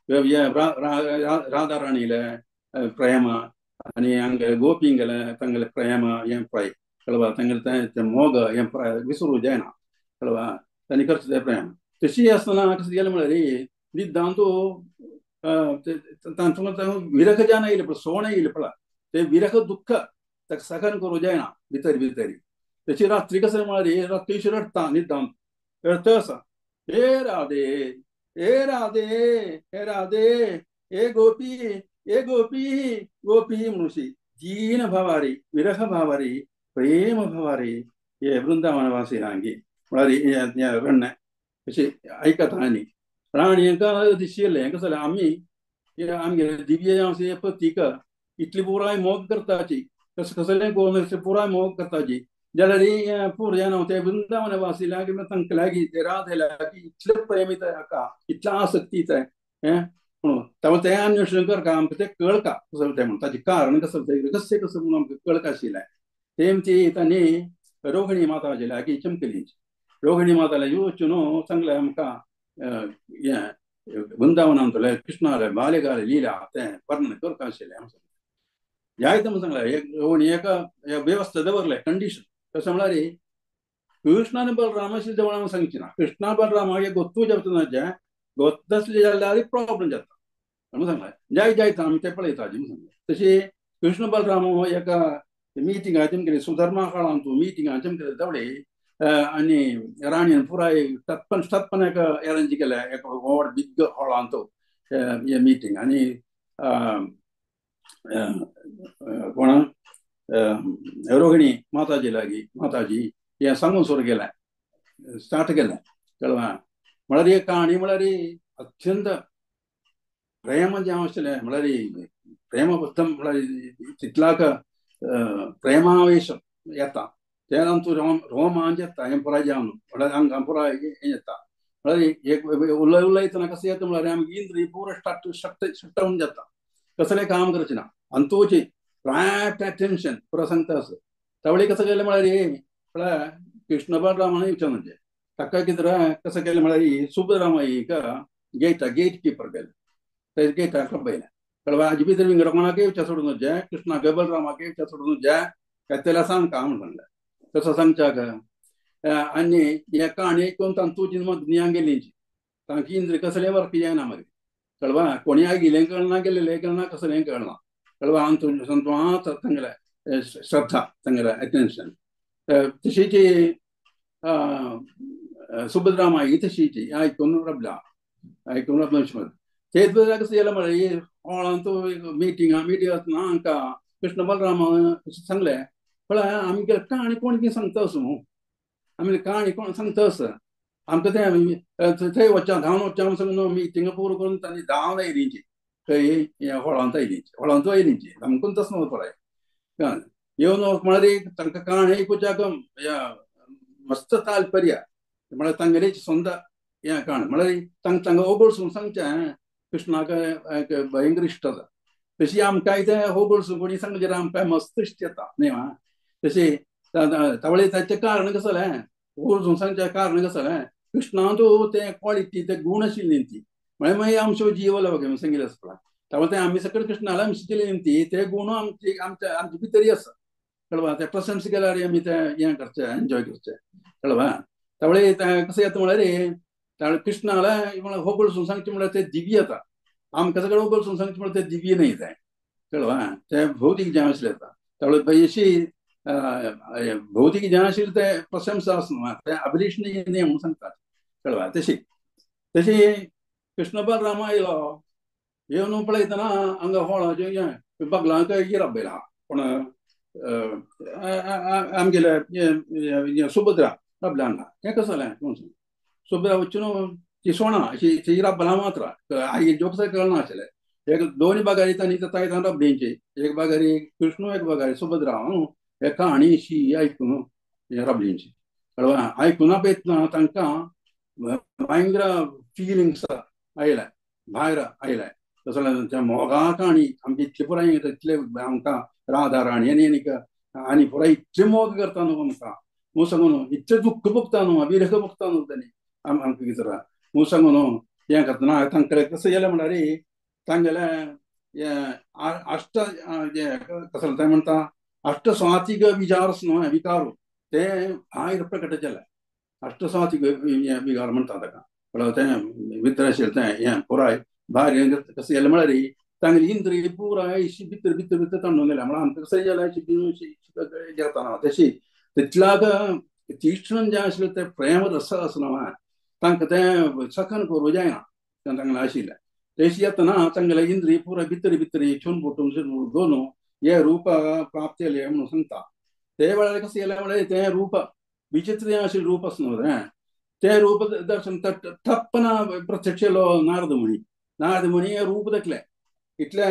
राधा राणीले प्रेम आनी हांगा गोपींगेले तांगेले प्रेम हें पळय, कळवा तांगेले तें मोग हें पळय विसरूं जायना, कळवा तांणी करचें तें प्रेम. तशी आसतना कशें गेलें म्हळ्यार निदांत तांचो विरह जान येयले पळय, सोण येयले पळय, ते विरह दुःख ताका सहन करूं जायना भितर भितर. तेची रात्री कसं म्हळ्यार रात्री रडटा निदान रडत आसा, हे राधे हे राधे हे राधे हे गोपी हे गोपी गोपी म्हणून दीन भावारी विरह भावारी प्रेम भावारी हे वृंदावनवासी रांगी म्हळ्यार रडणें अशें आयकता. आनी राणी हांकां दिशिल्लें हें कसं जालें, आमी आमगेले दिव्य जावन प्रतीक इतली पुराय मोग करताची, कसं कसलें कोण पुराय मोग करताची जाल्यार पूर जाणा ते वृंदावनवासी लागीं तांकां लागीं ते राधे लागीं इतलें प्रेम येता हाका, इतलें आसक्ती येता हें म्हणून ताका तें अन्वेषण करका आमकां तें कळका कसं तें म्हणून ताचें कारण कसं तें रहस्य कसं म्हणून आमकां कळका आशिल्लें. तेमची तांणी रोहिणी माताजी लागीं चमकली, रोहिणी माता लागीं वचून सांगलें आमकां हें वृंदावनांतले कृष्णाले बाल्यकाले लीला तें वर्णन करता आशिल्लें. जायते म्हूण सांगलें एक रोहिणी एका वेवस्था दवरलें कंडिशन कसं म्हळ्यार कृष्ण आनी बलरामा जवळ सांगची ना, कृष्णा बलरामा हे गोत्तू जाता ना, गोत्त आसले जाल्यार प्रॉब्लम जाता म्हणून सांगलें. जाय जायता आमी तें पळयता म्हणून सांगलें. तशी कृष्ण बलराम हो एका मिटिंगा केली सुधर्मा काळांत मिटिंगा केले तेवळे आनी राणयेन पुराय तत्पन तत्पन एक अरेंज केलें एक व्हड बिग हॉलांत हें मिटींग. आनी कोणा रोहिणी माताजी लागीं माताजी हें सांगून सुरू केलें, स्टार्ट केलें कळ्ळें. म्हळ्यार एक काणी म्हळ्यार अत्यंत प्रेम जें आशिल्लें म्हळ्यार प्रेमबद्ध म्हळ्यार तितल्याक प्रेमावेश येता तें आमचो रोमांच येता हें पुराय जावन म्हळ्यार आमकां पुराय हें येता म्हळ्यार एक उलय उलयतना कसं येता म्हळ्यार आमगे इंद्रिय पुरो स्टार्ट शट शटडावन जाता, कसलें काम करचें ना आनी तुजी रॅप्ट अटेन्शन पुरो सांगता असो. तावळी कसं केलें म्हळ्यार म्हळ्यार कृष्ण बलरामान विचारून ताका कितें कसं केलें म्हळ्यार सुब्ररामाईक गेट गेट किपर केलें, ते गेटाक रबयलें कळ्ळें. हाजे भितर विंगड कोणाकय विचार सोडून जाय, कृष्णाक बलरामाकय विचार सोडून जाय, काय तेला सांगता म्हणून सांगलें तसं सांगच्याक. आनी हे काणी आयकून तांतूची मग्नियां गेली, तांकी इंद्रिय कसलें वर्क जायना मागीर कळवा, कोणी गेलें कळना गेलेलें कळना कसलें कळना कळवा. आमचो तांगेलें श्रद्धा तांगेलें अटेन्शन तशीची सुभद्रामाई तशीची आयकून रबला आयकून रबला. तेच बदला कसं जालें म्हळ्यार हॉलांत मिटिंगा मिटींग आसतना हांकां कृष्ण बलराम सांगलें पळय आमगे काणी कोण कितें सांगता असो न्हू, आमी काणी कोण सांगता असो आमकां तें थंय वच्चा धांवन वच्चा सांगून मिटिंगा पुरो करून तांणी धांवन आयलींची थंय हॉलांत आयलींची हॉलांत आयलींची सामको तसो न्हू पळय येवन म्हळ्यार तांकां काणी आयकुच्याक मस्त तात्पर्य म्हळ्यार तांगेली स्वंत हें काण म्हळ्यार तांकां तांकां ओगोळसून सांगचें कृष्णाक भयंकर इश्ट आसा तशी आमकांय तें होगोळसून कोणी सांगचें आमकां मस्त इश्ट येता न्ही आं. तशी तावळे ताचें कारण कसं जालें होगोळसून सांगचें कारण कसं जालें कृष्णांत तें क्वॉलिटी ते गूण आशिल्ली ती म्हळ्यार मागीर आमचो जीव लागो सांगिल्लें आसा पळय तावळे तें आमी सकयल कृष्णाला आमची ती ते गूण आमची आमच्या आमचे भितरय आसा कळवा. ते प्रशंसा केल्यार आमी तें हें करचें एन्जॉय करचें कळवा. तावळे कसं येता म्हळ्यार तावळे कृष्णाला म्हळ्यार होगोळसून सांगचें म्हळ्यार ते दिव्य येता, आमकां सगळें होगोळसून सांगचें म्हळ्यार ते दिव्य न्हय तें कळवा, तें भौतीक जें आशिल्लें येता. तावळे अशी भौतीक जें आशिल्लें तें प्रशंसा आसना तें अभिलषणीय न्हय म्हणून सांगतात कळवा. तशी तशी कृष्ण बलराम आयलो येवन पळयतना हांगा हॉलाचें हें बगलांक रबयला कोण आमगेले सुभद्रा रबल्या हांगा हें कसं जालें कोण सुभद्रा वचून ती सोणां अशी ती रबला मात्र आई जो कसं कळना आशिल्लें. एक दोन बागारी तांणी तांणी रबलींची, एक बागारी कृष्ण एक बागारी सुभद्रा हे काणी अशी आयकून रबलींची कळवा. आयकून पळयतना तांकां भयंकर फिलिंग्स आयले भायर आयले तसो त्या मोगा काणी आमची इतले पुराय इतले आमकां राधा राणी आनी आनी पुराय इतले मोग करता न्हू आमकां म्हूण सांगू न्हू, इतलें दुख्ख भोगता न्हू विरह भोगता न्हू तांणी आमकां कितें म्हूण सांगू न्हू. हें करतना तांकां कसं जालें म्हळ्यार तांगेलें हें अश्ट हें कसलें तें म्हणटा अष्टस्वातिक विचार न्हू विकार ते भायर प्रकट जाले. अष्टस्वातिक विकार म्हणटा ताका म्हळ्यार तें भितर आशिल्लें तें हें पुराय भायर कशें गेलें म्हळ्यार तांगेली इंद्रिय पुराय अशी भितर भितर भितर तांडून गेल्या. म्हळ्यार आमकां कशें जालें जेवतना तशी तितल्याक तीक्ष्ण जें आशिल्लें तें प्रेम रस आसना तांकां तें सखन करूं जायना तांगेलें आशिल्लें. तशी येतना तांगेले इंद्रिय पुराय भितर भितर छून फुटून दोन हे रूप प्राप्त जालें म्हणून सांगता. ते वेळार कशें गेलें म्हळ्यार तें रूप विचित्र जें आशिल्लें रूप आसना तें रूप दर्शन ठप्पना प्रत्यक्ष नारद मुनी. नारद मुनी हें रूप देखलें इतलें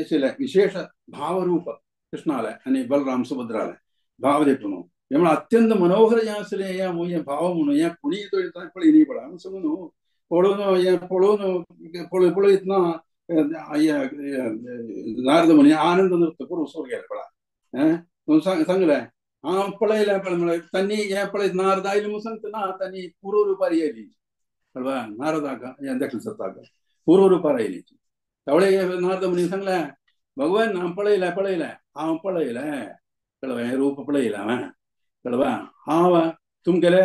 आशिल्लें विशेष भावरूप कृष्णालें आनी बलराम सुभद्रालें भाव देखून हें म्हळ्यार अत्यंत मनोहर जें आसलें हें भाव म्हणून हें कोणीय पळयनी पळय हांव सांगू न्हू पळोवन हें पळोवन पळय पळयतना नारद मुनी आनंद नृत्य करून सोड गेले पळय. सांगलें हांव पळयलें पळय म्हळ्यार तांणी हें पळयत नारद आयले म्हणून सांगता ना तांणी पूर्व रुपार येयली कळवा नारदाक हें देखलें सताक पूर्व रुपार आयली. त्यावेळे नारद मुनी सांगलें भगवान हांव पळयलें पळयलें हांव पळयलें कळवा हें रूप पळयलें हांवें कळवा हांव तुमगेले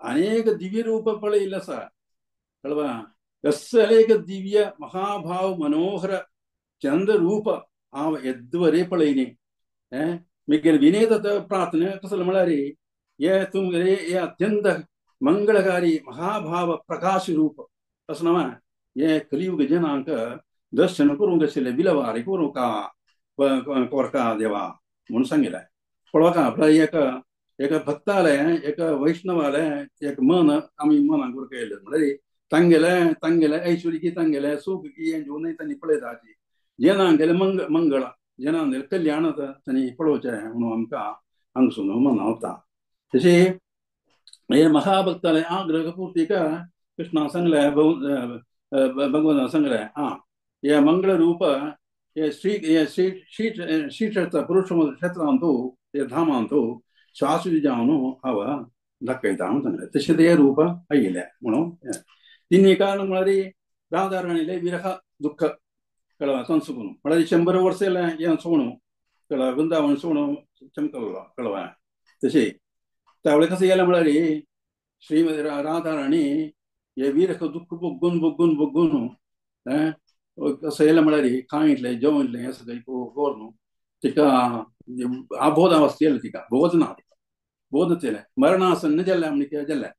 अनेक दिव्य रूप पळयिल्लें आसा कळवा कसलें एक दिव्य महाभाव मनोहर चंद्र रूप हांव येद्वरे पळयनी मिगेले विनेत प्रार्थना कसलें म्हळ्यार हे तुमगेले हे अत्यंत मंगलकारी महाभाव प्रकाश रूप असं ना हे कलियुग जनांक दर्शन करूंक आशिल्लें विलवारी करूंक कोरका देवा म्हणून सांगिल्लें. पळोवका आपल्या एका एका भक्तालें एका वैष्णवालें एक मन आमी मनाक उरकयलें म्हळ्यार तांगेलें तांगेलें ऐश्वर्य तांगेलें सुख हें जेवणय तांणी पळयताची जनांगेलें मंगळ जनांगेलें कल्याण तांणी पळोवचें म्हणून आमकां हांगसून मनावता. तशें हे महाभक्तालें आग्रह पूर्तीक कृष्णा सांगलें भगवंतान सांगलें आं हे मंगळ रूप हे श्री हे श्री श्री श्रीक्षेत्र पुरुष क्षेत्रांतू हे धामांतू शाश्वत जावन हांव दाखयता म्हणून सांगलें. तशें तें रूप आयिल्लें म्हणून तिन्ही कारण म्हळ्यार राधाराणीले विरह दुःख कळवा संसुकून म्हळ्यार 100 वर्सां हें सोणू कळवा वृंदावन सोणू चमकल्लो कळवा. तशें त्यावेळे कशें गेलें म्हळ्यार श्रीमती राधाराणी हे विरह दुःख भोगून भोगून भोगून कसं येयलें म्हळ्यार खायतलें जेवतलें हें सगळें करून तिका अबोधावस्था येयलें तिका बोध ना तिका बोध येयलें मरणासन्न जालें म्हण जालें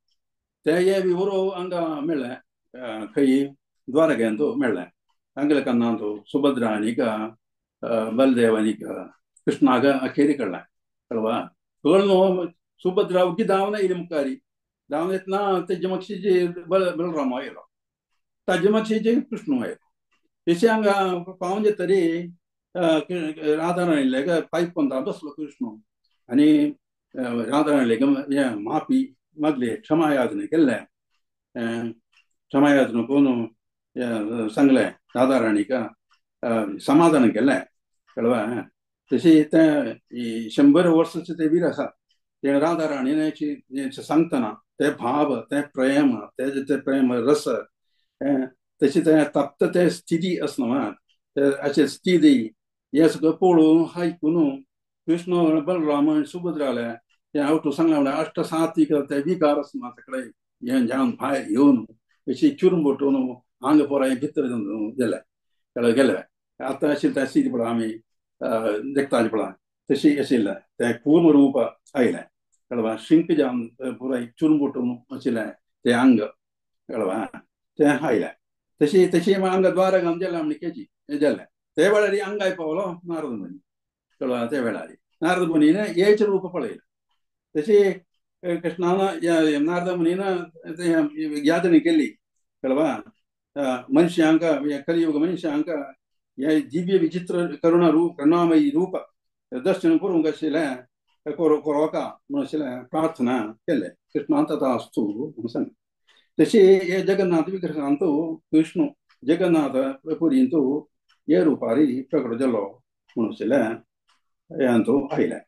तें हे विवरो हांगा मेळ्ळें खंय द्वारकेंत मेळ्ळें हांगेले कन्नांत सुभद्रा आनीक बलदेव आनीक कृष्णाक अखेरी कळ्ळें कळवा कळ्ळो सुभद्रा उगी धांवन येयली मुखारी धांवन येतना तेजे मागशीं बलराम आयलो ताजे मागशीं कृष्ण आयलो. तशें हांगा पावून तरी राधाराणीले पायप पोंदा बसलो कृष्ण आनी राधाराणीले हें माफी मागली क्षमा याचना केल्लें क्षमा याचना करून सांगलें राधाराणीक समाधान केल्लें कळवा. तशें तें 100 वर्साचें तें वीर आसा तें राधाराणीन सांगतना तें भाव तें प्रेम तेजें तें प्रेम रस तशें तें तप्त तें स्थिती आसना अशें स्थिती हें सगळें पळोवन आयकून कृष्ण बलराम सुभद्राले तें आवटू सांगलें म्हळ्यार अष्टसात्विक ते विकार आसना सगळे हें जावन भायर येवन अशी चुरमुटून आंग पोरां भितर गेलें कळ्ळें गेलें. आतां अशें तें स्थिती पळय आमी देखतालीं पळय तशी आशिल्लें तें कूर्म रूप आयलें कळवा शिंक जावन पुराय चुरमुटून आशिल्लें तें आंग कळवा तें आयलें. तशी तशी हांगा द्वारकान जालें म्हण केची जालें ते वेळार हांगाय पावलो नारद मुनी कळवा. ते वेळार नारद मुनीन हेच रूप पळयलें. तशी कृष्णान नारद मुनीन यादणी केली कळवा मनुष्यांक कलियुग मनुष्यांक हे दिव्य विचित्र करुणा रूप करुणामयी रूप दर्शन करूंक आशिल्लें कोरोका म्हणून आशिल्लें प्रार्थना केलें कृष्णान तथास्तु म्हणून सांगलें. तशी हे जगन्नाथ विग्रहांतू विष्णु जगन्नाथ पुरींतू हे रुपारी प्रकट जालो म्हणून आशिल्लें हें आयलें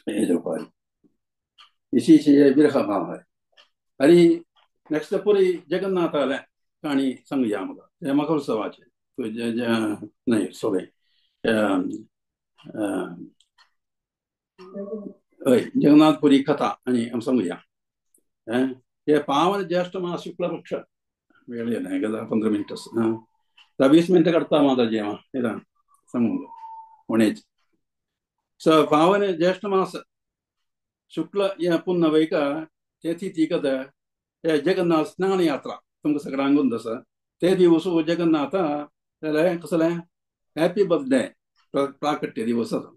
हे रुपारी विशेष विरह भाव. आनी नेक्स्ट पुरी जगन्नाथालें काणी सांगया म्हाका तें म्हाका उत्सवाचें न्हय सॉरी हय जगन्नाथपुरी कथा आनी आमी सांगुया. हे पावन ज्येष्ठ मास शुक्ल पक्ष वेळ येना 10-15 मिनट आसा, 20 मिनटां काडटा माताजी हांव येता सांगू उणेच. स पावन ज्येष्ठ मास शुक्ल या पुण्यवैक तेथी तीकत जगन्नाथ स्नान यात्रा तुमकां सगळ्यांक आसा. ते दिवस जगन्नाथ कसलें हॅपी बर्थडे प्राकट्य दिवस आसा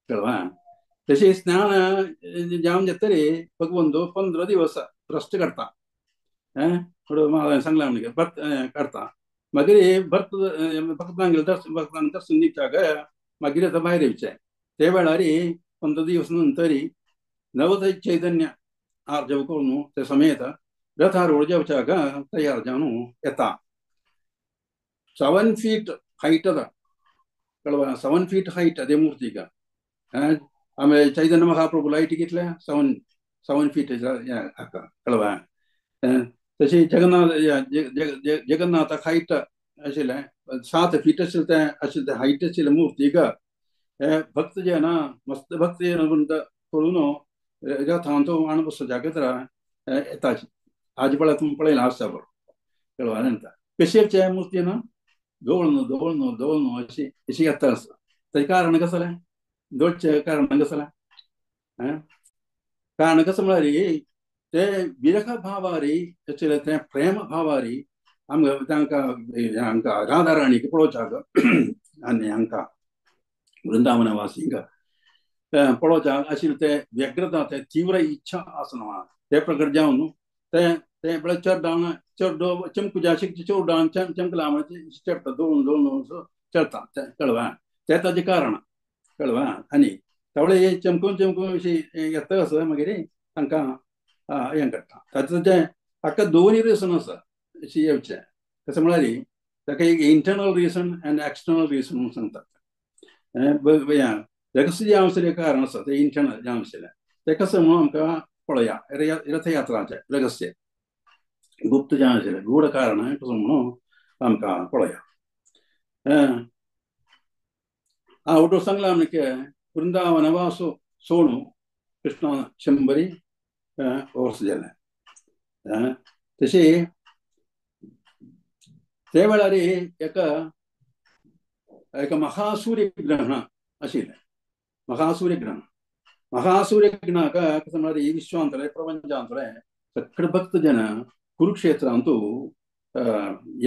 कळवा. तशी स्नान जावन जातरी भगवंत 15 दिवस भ्रश्ट काडटा सांगला भक्त काडटा. मागीर भक्त भक्तांगेले दर्शन भक्तांक दर्शन दिवच्याक मागीर आतां भायर येवचें. ते वेळार 15 दिवस नंतर नवत चैतन्य आर्जव करून ते समेत रथारूढ जावच्याक तयार जावन येता. 7 फीट हायट आसा कळवा, 7 फीट हायट ते मूर्तीक. आमी चैतन्य महाप्रभू लायट कितले 7 फीट कळवा. तशी जगन्नाथ जगन्नाथाक हायट आशिल्लें 7 फीट आशिल्लें तें आशिल्लें तें हायट आशिल्लें मूर्तीक. भक्त जे ना मस्त भक्त जे पळोवन रथांत हाणून बसोवच्याक येता. आज पळय तुमी पळयलां आसता बरो कळवा. नंतर कशी मूर्ती ना दोळून दोळून दोळून अशी अशी येता आसा. ताचें कारण कसलें दोळचें कारण कसलें कारण कसं म्हळ्यार ते विरह भावारी आशिल्लें तें प्रेम भावारी आमकां तांकां हांकां राधा राणीक पळोवच्याक आनी हांकां वृंदावनवासींक पळोवच्याक आशिल्लें ते व्यग्रता ते तीव्र इच्छा आसना ते प्रकट जावन ते ते म्हळ्यार चड्डान चड्डो चमकुजा चोरडान चमकला चडटा दोळून दोळून चडटा तें कळवा. तें ताचें कारण कळवा. आनी तावळे चमकून चमकून अशी येता आसा मागीर तांकां हें काडटा. ताचें तें हाका दोनूय रिजन आसा अशी येवचें कशें म्हळ्यार ताका एक internal reason and external reason म्हणून सांगतात. रहस्य जें आशिल्लें कारण आसा तें इंटरनल जें आशिल्लें तें कशें म्हणून आमकां पळोवया रथयात्राचें रहस्य गुप्त जें आशिल्लें गूढ कारण कसो म्हणून आमकां पळोवया. आवटो सांगलां आमकां वृंदावन वासो सोणू कृष्ण 100 वर्स जालें. तशें ते वेळार एका एका महासूर्यग्रहण आशिल्लें. महासूर्यग्रहण महासूर्यग्रहणाक कशें म्हळ्यार विश्वांतलें प्रपंचांतलें सगळे भक्तजन कुरुक्षेत्रांतू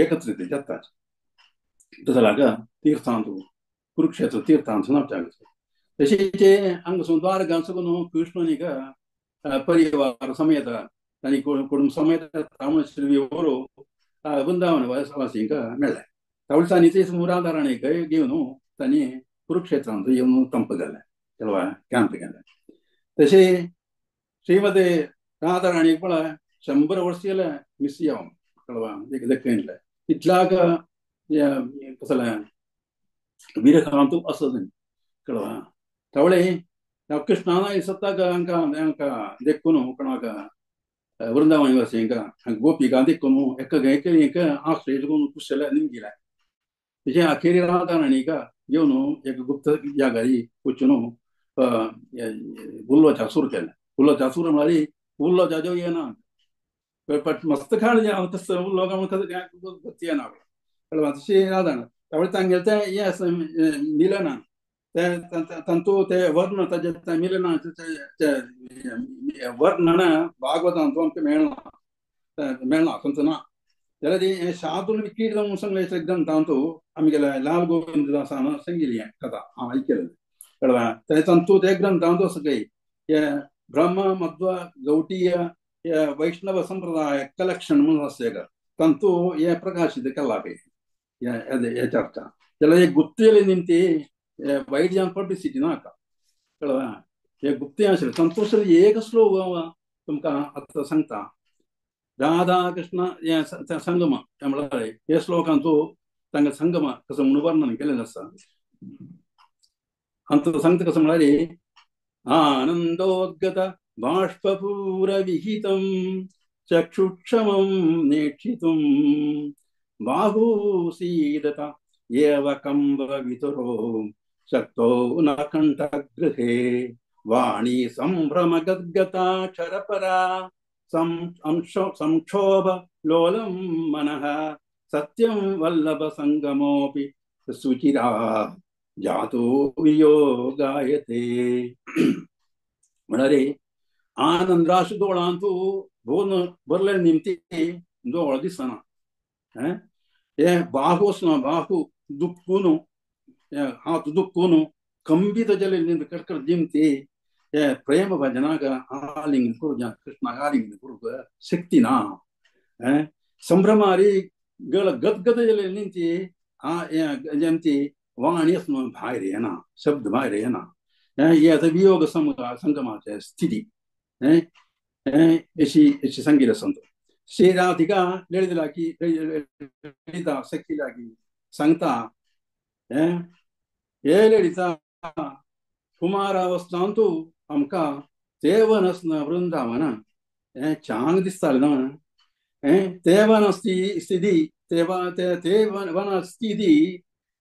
एकत्रित जातात. तसलाक तीर्थांतू कुरुक्षेत्र तीर्थांत नामच्याक. तशेंच हांगा द्वारकांत सगळो कृष्णनिक परिवार समेत आनी कुटुंब समेत तामश्रीवर वृंदावन वासींक मेळ्ळें. तावळ तांणी ते राधा राणीक घेवन तांणी कुरुक्षेत्रांत येवन तंप गेलें कळवा कॅम्प गेलें. तशें श्रीमती राधा राणीक पळय 100 वर्स गेलें मिस जावन कळवा दक्षिणले इतल्याक कसलें विरखांत आसा कळवा. तावळे कृष्णान सत्ताक हांकां हांकां देखून कोणाक वृंदावन वासींक गोपिका देखून एक एक आश्रय करून कुशल निमगिलें. तशें अखेरी राधा राणीक घेवन एक गुप्त जागारी वचून उलोवच्या सुरू केलें. उलोवच्या सुरू म्हळ्यार उलोवच्या जेव येना मस्त खाण तसं उलोवप म्हणून येना कळवा. तशें राधा त्यावेळी तांगेलें तें हें आसा मिलना तांतू ते वर्ण ताजें मिलना वर्णन भागवतांतू आमकां मेळना मेळना खंयचो ना. जाल्यार हें शादूल विकीट म्हणून सांगलें ग्रंथांतू आमगेल्या लाल गोविंद दासान सांगिल्ली हें कथा हांव आयकलें कळवा. ते तांतू ते ग्रंथांतू आसा काही हे ब्रह्म मध्व गौटीय हे वैष्णव संप्रदाय कलेक्शन म्हणून आसा एक तांतू हे प्रकाशीत केला पळय हे चर्चा. जाल्यार हे गुप्त निमती वायट जावन पब्लिसिटी नाका कळवा. हे गुप्त आशिल्लें तांतू एक श्लोक तुमकां आतां सांगता. राधा कृष्ण हे संगम म्हळ्यार हे श्लोकांतू तांकां संगम कसो म्हणून वर्णन केलेलें आसा. आनी सांगता कसो म्हळ्यार आनंदोद्गत बाष्पूरविहितं चक्षुक्षमं नेक्षितुं बाहूसीदत एव कंबवितुरो शक्तो न कंठगृहे वाणी संभ्रमगद्गताक्षरपरा संक्षोभ लोलं मनः सत्यं वल्लभ संगमोऽपि सुचिरा जातो वियोगायते. म्हणारे आनंदाश दोळांतू भोवन भरले निमती दोळ दिसना. हे बाहू आसना बाहू दुखून हात दुखून कंबित जले कडकड दिमती हे प्रेम भजनाक आलिंगन करूं कृष्णाक आलिंगन करूंक शक्ती ना. संभ्रमारी गळ गदगद जले निमती जेमती वाणी आसना भायर येना, शब्द भायर येना. हे आतां वियोग संगमाचे स्थिती अशी अशी सांगिल्लें आसा. श्री राधिका ललिता लागीं ललिता सखी लागीं सांगता, हे ललिता कुमारावस्थांतू आमकां देवन आसना वृंदावन हें चांग दिसतालें न्हू. देवन आसती स्थिती वन स्थिती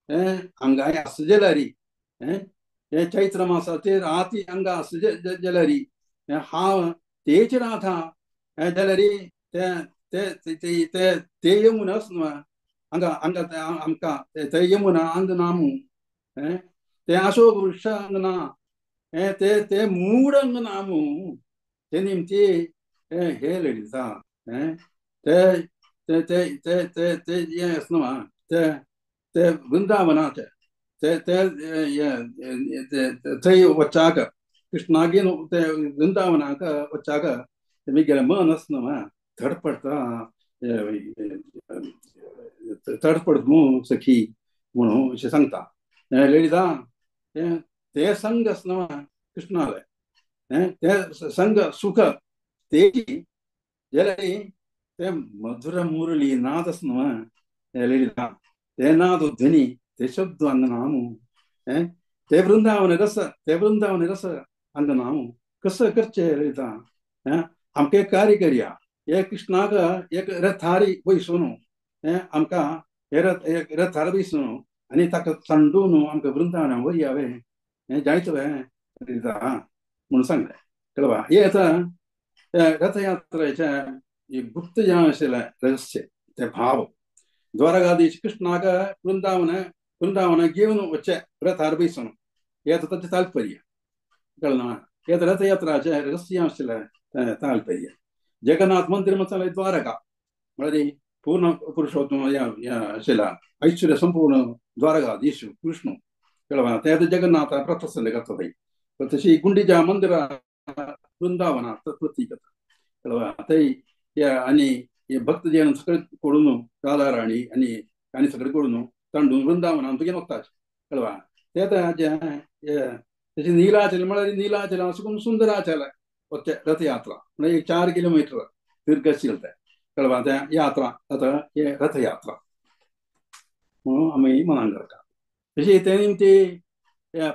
हांगा आस जाल्यार हे चैत्र मासाचे राती हांगा आस जाल्यार हांव तेच राथा जाल्यार ते ते यमुना न्हू हांगा हांगा आमकां ते यमुना हांगा ना मू, ते अशोक वृक्ष हांगा ना, ते ते मूड हांगा ना मू. ते निमती हे ललिता ते ते ते ते ते हें आसा न्हू ते ते वृंदावनाचे ते ते थंय वच्चाक कृष्णागेन ते वृंदावनाक वच्चाक मिगेलें मन आसा न्हू धडपडटा धडपड न्हू सखी म्हणून अशें सांगता. ललिता ते संग आसा न्हू कृष्णालें ते संग सुख ते जाल्यार ते मधुर मुरली नाद आसा न्हू ललिता ते नाद ध्वनी ते शब्द हांगा ना मू. ते वृंदावन रस ते वृंदावन रस हांगा ना मू. कसं करचें ललिता आमकां एक कार्य करया, हे कृष्णाक एक रथारी बैसून आमकां हे रथार बैसून आनी ताका सांडून आमकां वृंदावना व्हरया वे हें जायत वे ललिता म्हणून सांगलें. कळवा हे आतां रथयात्रेचें गुप्त जें आशिल्लें रहस्य ते भाव द्वारकाधीश कृष्णाक वृंदावन वृंदावन घेवन वचचें रथार बैसून हे आतां ताचें तात्पर्य. कळना हे आतां रथयात्राचें रहस्य आशिल्लें तात्पर्य. जगन्नाथ मंदिर म्हळ्यार द्वारका म्हळ्यार पूर्ण पुरुषोत्तम आशिल्ला ऐश्वर्य संपूर्ण द्वारकाधीश विष्णू. कळवा ते आतां जगन्नाथ प्रसन्न करता थंय. तशी गुंडीच्या मंदिरा वृंदावना प्रतीक. कळवा थंय आनी हे भक्तजन सगळे करून राधा राणी आनी आनी सगळे करून तांडून वृंदावनान तुगे वता. कळवा ते आतां तशी नीलाचल म्हळ्यार नीलाचल असो सुंदराचल रथयात्रा म्हणजे एक 4 किलोमीटर दीर्घ आशिल्लें तें. कळवा तें यात्रा आतां हे रथयात्रा म्हणून आमी मनान करता. तशी ते निमती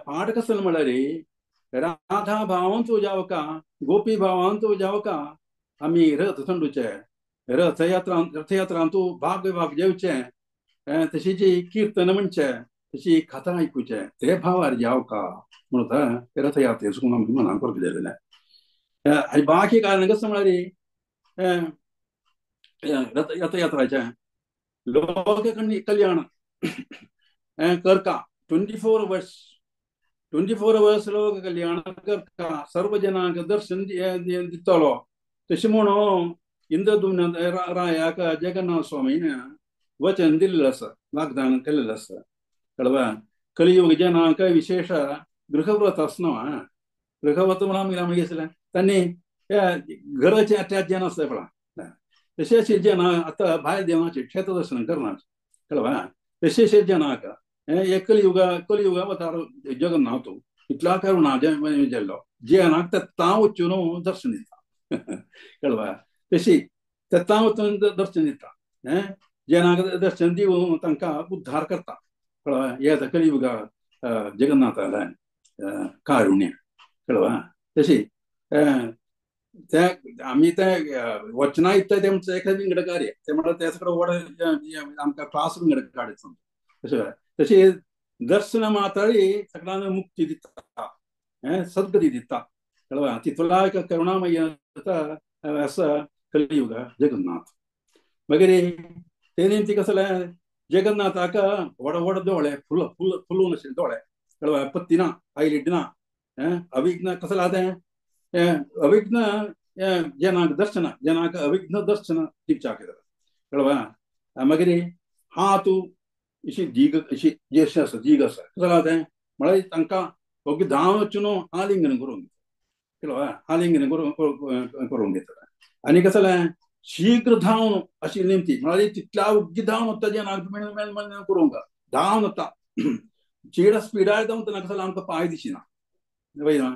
पाठ कसलो म्हळ्यार राधा भावांतू जावका गोपी भावांतू जावका आमी रथ थंडूचे रथयात्रा रथयात्रांतू भाग भाग जेवचे तशीची कीर्तन म्हणचे तशी कथा आयकुचे ते भावार जावका म्हणून रथयात्रे सुकून आमी मनान करूंक जाय. आनी बाकी कारण कसं म्हळ्यार रथयात्राचें लोक कल्याण करका 24 वर्स 24 वर्स लोक कल्याण करका सर्व जनांक दर्शन दितलो तशें म्हणून इंद्रदुम्न रायाक जगन्नाथ स्वामीन वचन दिल्लें आसा, वाग्दान केल्लें आसा. कळवा कलियुग जनांक विशेष गृहव्रत आसना. गृहव्रत म्हणून आमगेलें आमी आसलें तांणी घराचे अटॅच जेन आसता पळय तशें जेना आतां भायर देवाचें क्षेत्र दर्शन करना. कळवा तशें जनाक हे कलियुगा कलियुगा अवतार जगन्नाथ इतला करुणा जाल्लो जेनाक तेत्तां वचून दर्शन दिता. कळवा तशी तेत्तां वचून दर्शन दिता जेनाक दर्शन दिवन तांकां उद्धार करता. कळवा हे आतां कलियुगा जगन्नाथालें कारुण्य. कळवा तशी ते आमी ते वचना इत्ता तें एका विंगड कार्य ते म्हळ्यार ते सगळें व्हड आमकां क्लास विंगड काडचो. तशें तशें दर्शन मात्रय सगळ्यांक मुक्ती दिता, सद्गती दिता. कळवा तितूंतला एक करुणामय आसा कलियुग जगन्नाथ. मागीर ते निमती कसलें जगन्नाथाक व्हड व्हड दोळे फुल फुल फुलून आशिल्ले दोळे कळ्ळें पत्ती ना आयलिड ना अविघ्न कसलें आतां अविघ्न जनाक दर्शन जनाक अविघ्न दर्शन दिवच्याक कळ्ळें. मागीर हात अशी दीग अशी जेश आसा दीग आसा कसलें आतां म्हळ्यार तांकां ओगी धांव वचून आलिंगन करूंक कळ्ळें आलिंगन करूंक घेतलें. आनी कसलें शीघ्र धांवन अशी निमती म्हळ्यार तितल्या उग्गी धांवन वता जनाक मेळ मेळ मेळ करूंक धांवन वता चेड स्पिडार धांवतना कसलें आमकां पांय दिसना पळयना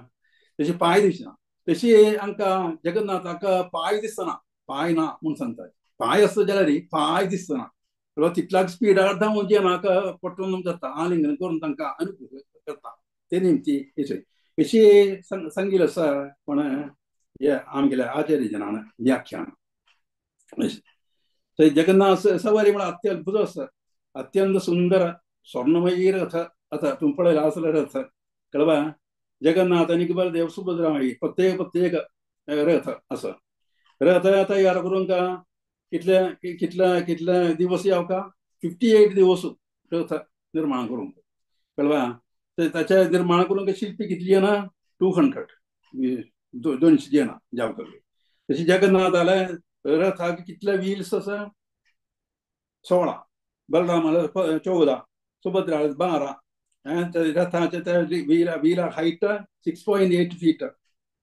तशी पांय दिसना तशी आमकां जगन्नाथाक पांय दिसना पांय ना म्हूण सांगता पांय आसता जाल्यार पांय दिसना तितल्याक स्पिडार धांवन जनाक पटोवन जाता आलिंगन करून तांकां अनुग्रह करता ते निमती अशी सांगिल्लें आसा कोण हे आमगेल्या आचार्य जनान व्याख्यान. जगन्नाथ सवारी म्हळ्यार अत्यद्भुत आसा अत्यंत सुंदर स्वर्णमयी रथ. आतां तुमी पळयला आसलो रथ कळवा जगन्नाथ आनी बलदेव सुभद्रा मागीर प्रत्येक प्रत्येक रथ आसा रथ तयार करूंक कितले कितले कितले दिवस येवका 58 दिवस रथ निर्माण करूंक कळवा. ताचे निर्माण करूंक शिल्पी कितली येना 200 200 येना जावका. तशी जगन्नाथाले रथाक कितले व्हील्स आसा 16 बलरामाले 14 सुभद्राले 12 रथाचे ते व्हीला हायट 6.8 फीट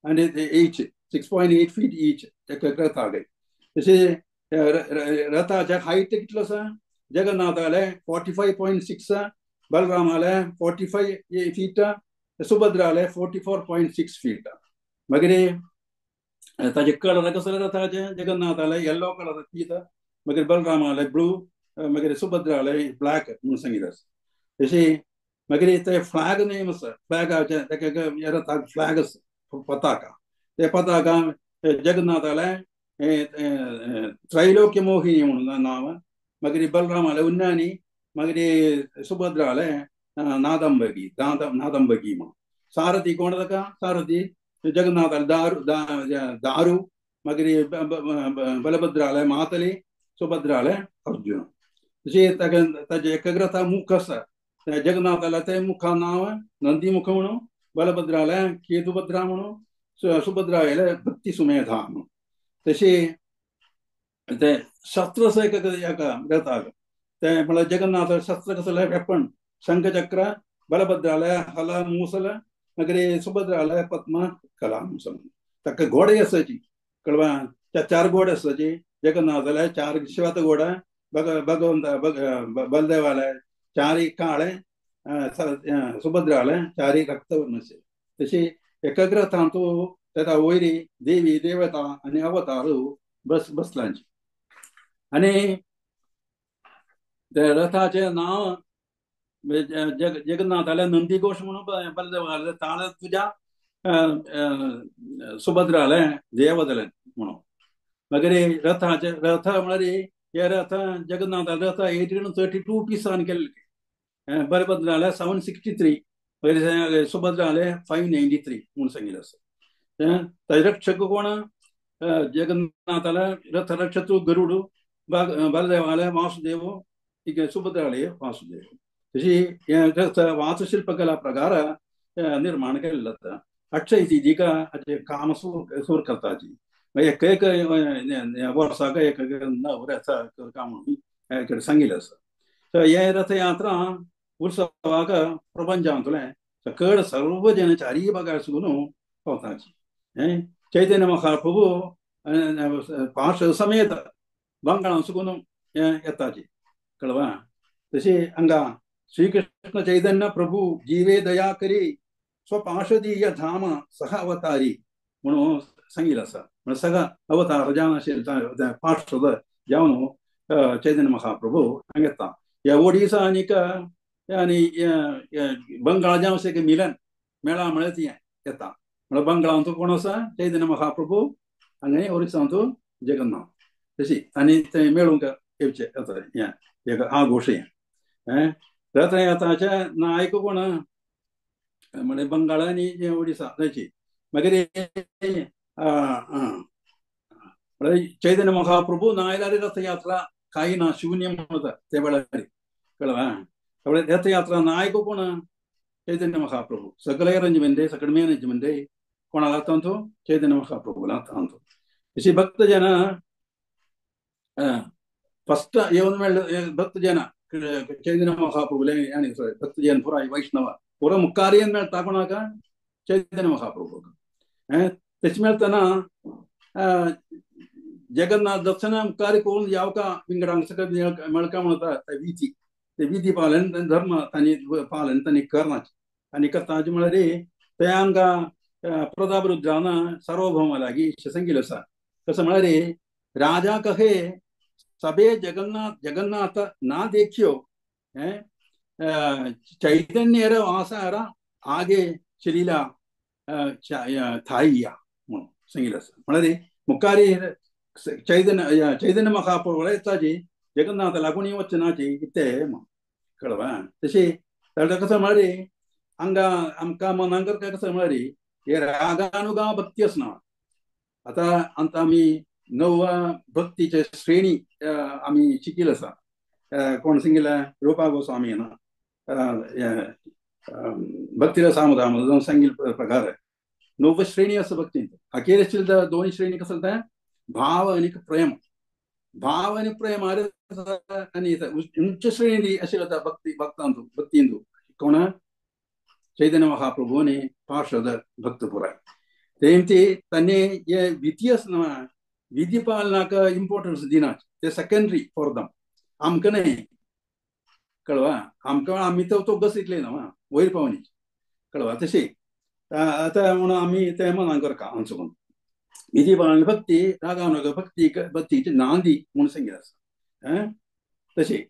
आनी एच 6.8 फीट ईच एक रथाक. तशें रथाचे हायट कितलो आसा जगन्नाथाले 45.6 बलरामाले 45 फीट सुभद्राले 44.6 फीट. मागीर ताजे कलर कसले रथाचे जगन्नाथाले येल्लो कलर पीत मागीर बलरामाले ब्लू मागीर सुभद्राले ब्लॅक म्हणून सांगितलें आसा. तशें मागीर ते फ्लॅग नेम आसा फ्लॅगाचे ताका रथाक फ्लॅग आसा पताका ते पताका जगन्नाथाले त्रैलोक्य मोहिनी म्हणून नांव मागीर बलरामाले उन्नानी मागीर सुभद्राले नादंबगी नादंबगी म्हणून. सारथी कोण ताका सारथी जगन्नाथाले दारू दारू मागीर बलभद्राले मातली सुभद्राले अर्जुन. तशें ताका ताजे एकग्रथा मुख आसा जगन्नाथाले ते मुखा नांव नंदी मुख म्हणून बलभद्राले केतुभद्रा म्हणून सुभद्राले भक्ती सुमेधा म्हणून. तशें ते शस्त्र आसा एका रथाक ते म्हळ्यार जगन्नाथ शस्त्र कसलें वेपण शंखचक्र बलभद्राले हल मुसल मागीर सुभद्राले पद्म कला म्हणून. ताका घोडे आसाची कळवा चार घोडे आसाची जगन्नाथाले 4 श्वेत घोडे भगवंत बलदेवाले 4 काळे सुभद्राले 4 रक्तवर्णचे. तशी एकग्रथांतू ताका वयरी देवी देवता आनी अवतार बसलांची. आनी ते रथाचें नांव जगन्नाथाले नंदीघोष म्हणून बलदेवाले ताळ तुज्या सुभद्राले देवदले म्हणून. मागीर रथाचे रथ म्हळ्यार हे रथ जगन्नाथाले रथ 832 पिसान केल्ले बलभद्राले 763 मागीर सुभद्राले 593 म्हणून सांगिल्लें आसा. ताजे रक्षक कोण जगन्नाथाले रथ रक्षतू गरुड बलदेवाले वासुदेव सुभद्राले वासुदेव. तशी हें रथ वास्तुशिल्पकला प्रकार निर्माण केल्लो जाता. अक्षय तिथिका काम सुरू करताची मागीर एक एक वर्साक एक नव रथ करता म्हणून सांगिल्लें आसा. सो हे रथयात्रा उत्सवाक प्रपंचांतलें सकळ सर्व जन चारीय भागार सुकून पावताची. चैतन्य महाप्रभू पार्श्व समेत बंगाळां सुकून येताची कळवा. तशें हांगा श्रीकृष्ण चैतन्य प्रभू जीवे दया करी स्वपार्षदीय धाम सह अवतारी म्हणून सांगिल्लें आसा. म्हणल्यार सगळो अवतार जावन आशिल्ले पार्श्व जावन चैतन्य महाप्रभू हांगा येता. ह्या ओडिसा आनीक आनी बंगाळ जावन अशें मिलन मेळा म्हळ्यार ती येता. म्हळ्यार बंगाळांतू कोण आसा चैतन्य महाप्रभू हांगा ओरिसांतू जगन्नाथ. तशी आनी ते मेळूंक येवचे येता हें एक आघोश हें रथयात्राचे नायक कोण म्हणजे बंगाळ आनी ओडिसा थंयची. मागीर म्हळ्यार चैतन्य महाप्रभू नायल्यार रथयात्रा कांय ना, शून्य म्हणता ते वेळार, कळ्ळें? रथयात्रा नायक कोण? चैतन्य महाप्रभू. सगळे अरेंजमेंट, सगळे मॅनेजमेंट कोणाला आतां? चैतन्य महाप्रभू आतां. तशी भक्त जन फस्ट येवन मेळ्ळे भक्त जन चैतन्य महाप्रभू आनी सॉरी भक्त जन पुराय वैष्णव पुरा मुखार येवन मेळटा कोणाक? चैतन्य महाप्रभू. तशें मेळटना जगन्नाथ दर्शन मुखार करून यावका विंगडांक सगळें मेळका म्हणटा विधी, ते विधी पालन धर्म तांणी पालन तांणी करनाचे. आनी करताचे म्हळ्यार ते आमकां प्रतापरुद्रान सार्वभौमा लागीं सांगिल्लें आसा. कसं म्हळ्यार राजा कहे सभे जगन्नाथ जगन्नाथ ना देखियो चैतन्य वासार आगे शरीला थाय्या म्हणून सांगिल्लें आसा. म्हळ्यार मुखार चैतन्य चैतन्य महाप्रभू येताची जगन्नाथ लागून वचनाची इत्ते कळवा. तशें ताका कसं म्हळ्यार हांगा आमकां मनांक कसं म्हळ्यार हे रागानुगा भक्ती आसना. आतां आतां आमी नव भक्तीचे श्रेणी आमी शिकिल्ले आसा. कोण सांगिल्लें? रुपा गोस्वामी ना भक्तीला सामदाम सांगिल्ले प्रकार नव श्रेणी आसा भक्तींत. अखेर आशिल्ले दोन श्रेणी कसं तें भाव आनी प्रेम. भाव आनी प्रेम आनी उच्च श्रेणी आशिल्ले भक्ती भक्तांतू भक्तींतू कोण? चैतन्य महाप्रभू आनी पार्षद भक्त पुराय. तेमती तांणी हे विधी आसना विधी पालनाक इम्पॉर्टन्स दिना, ते सेकेंडरी फॉर दम. आमकां न्हय, कळवा? आमकां आमी तो गस इतले ना वयर पावनी, कळवा? तशें आतां म्हणून आमी तें मनान करता आमचो म्हणून विधी पालन भक्ती रागानुग भक्ती भक्तीची नांदी म्हणून सांगिल्लें आसा. तशें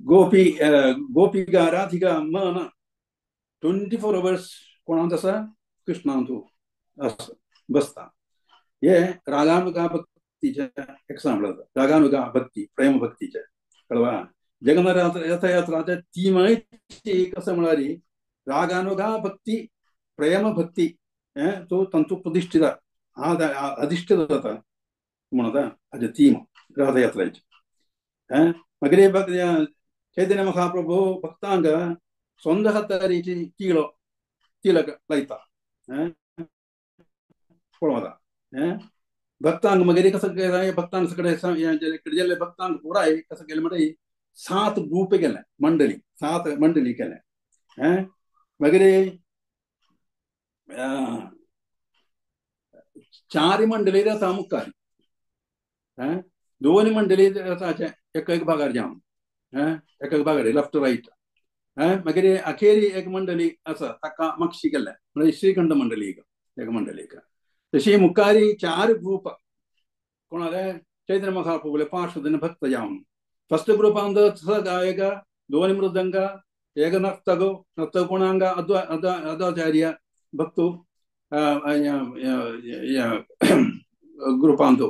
गोपी गोपिका राधिका मन 24 अवर्स कोणांत आसा? कृष्णांतू आसा बसता. हे रागानुगा भक्तीचे एक्साम्पल आसा. रागानुगा भक्ती प्रेम भक्तीचे, कळवा? जगन्नाथ रथयात्राचे तीमय कसं म्हळ्यार रागानुगा भक्ती प्रेम भक्ती तो तांचो प्रतिष्ठित अधिष्ठित जाता म्हणता हाजे थीम रथयात्रेचे. मागीर चैतन्य महाप्रभू भक्तांक स्वंद हातारीची तिळो तिलक लायता पळोवता. भक्तांक मागीर कसं केलें? भक्तांक सगळे गेल्ले भक्तांक पुराय कसं केलें म्हणटा 7 ग्रुप केले, मंडळी 7 मंडळी केले. मागीर 4 मंडळी रथा मुखार, 2 मंडळी रथाचे एक एक भागार जावन, एक एक भागार लेफ्ट रायट. मागीर अखेरी एक मंडळी आसा ताका मागशी केल्या म्हळ्यार श्रीखंड मंडळी एक मंडळी. तशी मुखारी 4 ग्रुप कोणाले? चैतन्य महाप्रभूले पार्श्वजन भक्त जावन. फस्ट ग्रुपांत स गायक, 2 मृदंग, एक नर्तक, नर्तक कोणांग अद्वाचार्य भक्तु ग्रुपांत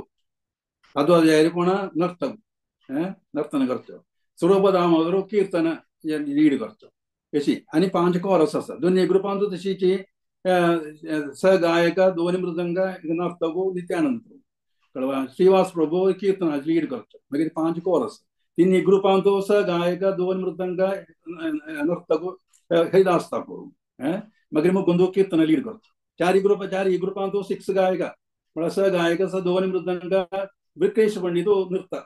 अद्वाचार्य कोण? नर्तक, नर्तन करचो. स्वरूप दामोदर कीर्तन लीड करचो अशी. आनी 5 कोरस आसा. दोन ग्रुपांत तशीची स गायक, 2 मृदंग, नर्तक नित्यानंद प्रभू, कळवा? श्रीवास प्रभू कीर्तन लीड करचो. मागीर 5 कोरस. 3 ग्रुपांत स गायक, 2 मृदंग, नर्तक हरिदास ठाकूर, मागीर मुकुंद कीर्तन लीड करचो. 4 ग्रुप 4 ग्रुपांत 6 गायक म्हळ्यार स गायक स 2 मृदंग वृकेश पंडित नृत्य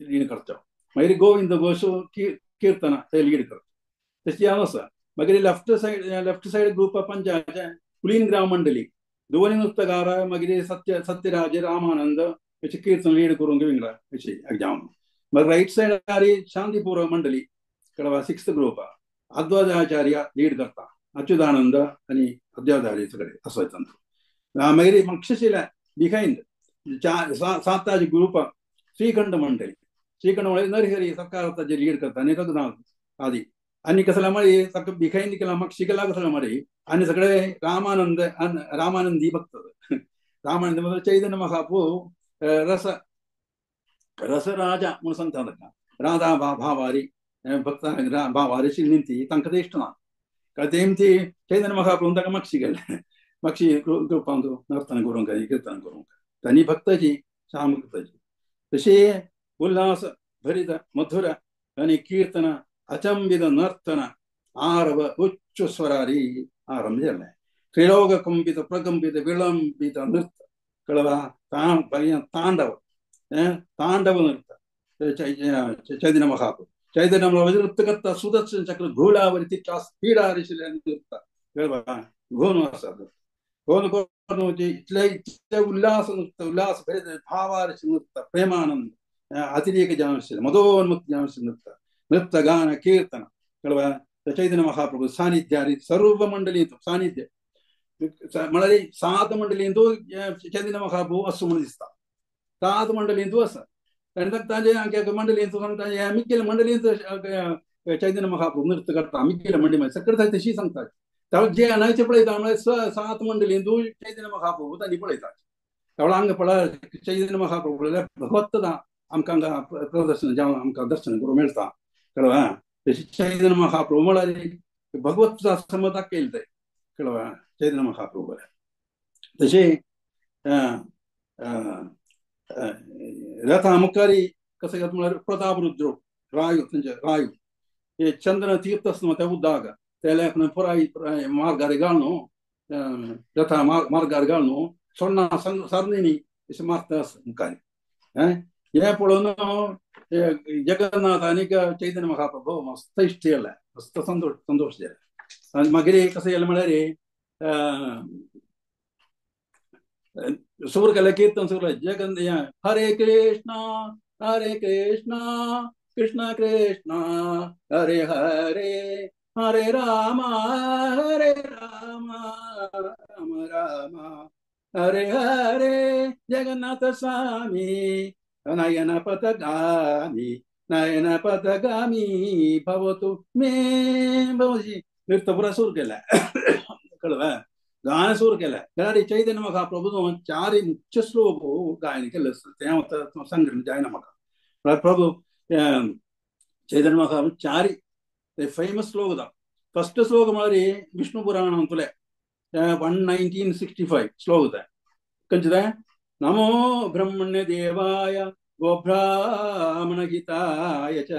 लीड करचो. मागीर गोविंद घोष कीर्तन ते लीड करचो. तशी हांव आसा. मागीर लेफ्ट सायड ग्रुप पंचाचे कुलीन ग्राम मंडळी 2 नृत्यकार, मागीर सत्यराज रामानंद अशें कीर्तन लीड करूंक विंगडा अशें जावन. मागीर रायट सायडार शांतीपूर्व मंडळी कळवा 6th group Advaitacharya lead करता, अच्युतानंद आनी अद्वैताचार्य सगळे असो तांचो. मागीर मक्षशिला बिहायंड 7 ग्रुप श्रीखंड मंडळी. श्रीखंड म्हळ्यार नरहरी सरकार ताजे लीड करता आनी रघुनाथ आदी. आनी कसला म्हळ्यार ताका बिहायंड केला मक्षिकला कसला म्हळ्यार आनी सगळे रामानंद रामानंदी भक्त. रामानंद म्हळ्यार चैतन्य महाप्रभू रस रसराजा म्हणून सांगता ताका. राधा भावारी भक्त भावारी निमती तांकां ते इश्ट ना, कारण तेमती चैतन्य महाप्रभू ताका मागशी गेले. मातशी ग्रुपांत नर्तन करूंक कीर्तन करूंक आनी भक्ताची श्याम कृताची तशे उल्हास भरित मधुर आनी कीर्तन अचंबित नर्तन आरव उच्च स्वरारी आरंभ जालें. त्रिलोक कंपित प्रकंपित विलंबित नृत्य कळवा तांडव तांडव नृत्य चैतन्य महाप्रभु चैतन्य नृत्य करता सुदर्शन चक्र घोळावरी तितका स्पीडार आशिल्लें नृत्य कळवा घोन आसा घोन करून इतले इतले उल्हास नृत्य उल्हास भरित भावार नृत्य प्रेमानंद अतिरेक जावन आशिल्लें मदोन्मुक्त जावन आशिल्लें नृत्य नृत्य गान कीर्तन कळवा चैतन्य महाप्रभु सानिध्यारी सर्व मंडळींत सानिध्य म्हळ्यार सात मंडळींत चैतन्य महाप्रभु असो म्हणून दिसता सात मंडळींत आसा आनी तांचे मंडळींत सांगता आमी केले मंडळींत चैतन्य महाप्रभु नृत्य करता आमी केले मंडळी सगळें तशी सांगता त्यावेळी जे आणायचे पळयता म्हळ्यार सात मंडळींत चैतन्य महाप्रभु तांणी पळयता. त्यावेळी हांगा पळय चैतन्य महाप्रभु भगवत्ता आमकां हांगा प्रदर्शन जावन आमकां दर्शन करूंक मेळटा कळवा. तशी चैतन्य महाप्रभु म्हळ्यार भगवत समज दाखयलें तें कळवा चैतन्य महाप्रभु. तशें रथा मुखारी कसं घेता म्हळ्यार प्रतापरुद्र रायू थंयचे रायू हे चंद्र तीर्थ आसता त्या उदक तेल्या पुराय मार्गार घालून रथा मार्गार घालून सोण्णा सरणी अशें मारता आसा मुखार. हें पळोवन जगन्नाथ आनी चैतन्य महाप्रभु मस्त इश्ट जाले मस्त संतोश संतोश जाले. आनी मागीर कशें जालें म्हळ्यार सुरू केलें कीर्तन सुरू जगन हरे कृष्णा कृष्णा कृष्णा हरे हरे हरे राम राम राम हरे हरे जगन्नाथ स्वामी नयन पथगामी नयन पथगामी भवतु मे भवजी. नृत्य पुरा सुरू केलाय कळवा गान सुरू केलाय. जाल्यार चैतन्य महाप्रभु चार मुख्य श्लोक गायन केले तें हांव सांगूंक जायना म्हाका. प्रभु चैतन्य महाप्रभु चार फेमस श्लोक दा. फर्स्ट श्लोक म्हळ्यार विष्णु पुराणांतले 1965 श्लोक ते खंयचे ते नमो ब्रह्मण्य देवाय गोब्राह्मण हिताय च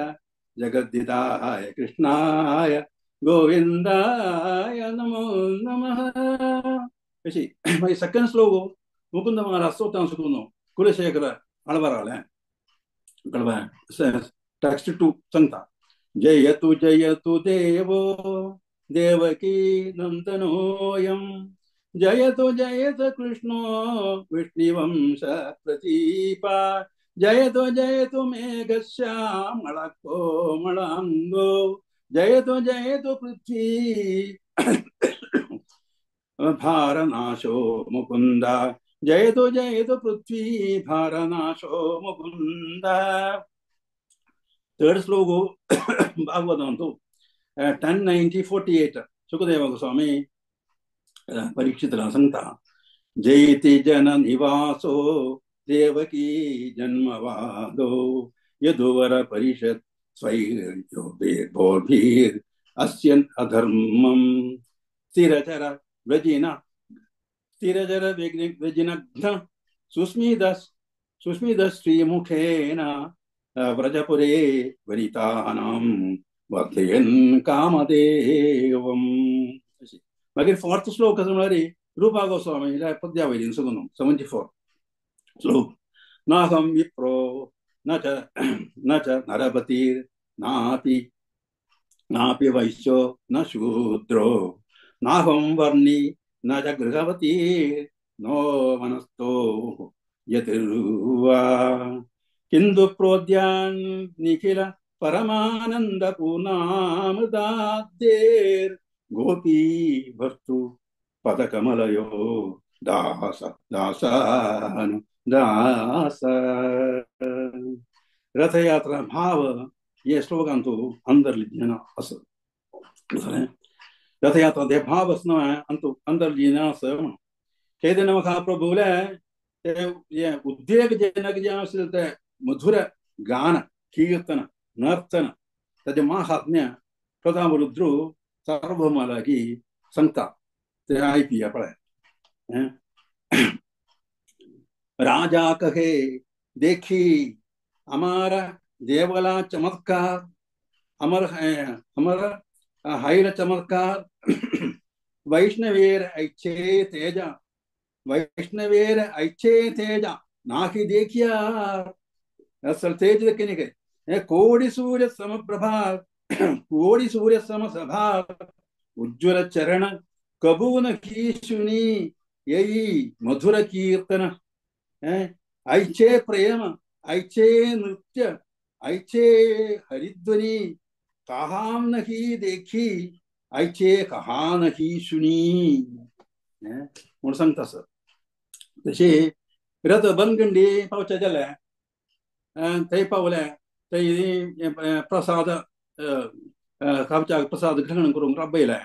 जगद्धिताय कृष्णाय गोविंदाय नमो नमः. अशी मागीर सेकंड श्लोक मुकुंद महाराज स्तोत्रां सुकून कुलशेखर आळवारालें कळवा टेक्स्ट 2 सांगता जयतु जयतु देवो देवकी नंदनोऽयं जयतु जयतु कृष्णो विष्णुवंश प्रदीपा जयतु जयतु मेघश्यामल कोमलांगो जयतु जयतु पृथ्वी भारनाशो मुकुंद जयतु जयतु पृथ्वी भारनाशो मुकुंद. थर्ड श्लोक भागवतांतु 1090-48 सुखदेव गोस्वामी परीक्षितला सांगता जयति जन निवासो देवकी जन्मवादो यदुवर परिषत् स्वैर्योभिर्भोभिर् अस्यन् अधर्मं स्थिरचर व्रजिन स्थिरचर व्यजिनघ्न सुस्मित श्रीमुखेन व्रजपुरे वनितानां वर्धयन् कामदेवम्. मागीर फोर्थ श्लोक आसा म्हळ्यार रूपा गोस्वामी पद्या वयल्यान सगून 74 श्लोक नाहं विप्रो न च नरपतिर् नापि नापि वैश्यो न शूद्रो नाहं वर्णी न च गृहपतिर् नो वनस्थो यतिर्वा किन्तु प्रोद्यान् निखिल परमानंद पूर्णामृताब्धेर् गोपी भर्तु पदकमलयो दास दासानु दास. रथयात्रा भाव हे श्लोकांतु अंतर्लीन असो रथयात्रा ते भाव आसना अंतु अंतर्लीन आसा म्हणून चैतन्य महाप्रभुले ते उद्वेगजनक जे आशिल्लें ते मधुर गान कीर्तन नर्तन ताजें महात्म्य प्रतापरुद्र सार्वभौमा लागीं सांगता ते आयकुया पळय. राजा कहे देखी अमार देवला चमत्कार अमर अमर हैर चमत्कार वैष्णवेर ऐच्छे तेज वैष्णवेर ऐच्छे तेज नाहि देखिया असल तेज देखने कोटि सूर्य समप्रभा कोटि सूर्य समसभा उज्ज्वल चरण कबून कीशुनी यही मधुर कीर्तन ऐच्छे प्रेम ऐच्छे नृत्य ऐच्छे हरिध्वनि कहाँ नहीं देखी ऐच्छे कहाँ नहीं सुनी म्हणून सांगता सर. तशी रथ बनगंडी पावच्या जाल्या थंय पावले थंय प्रसाद खावच्या प्रसाद ग्रहण करूंक राबयले.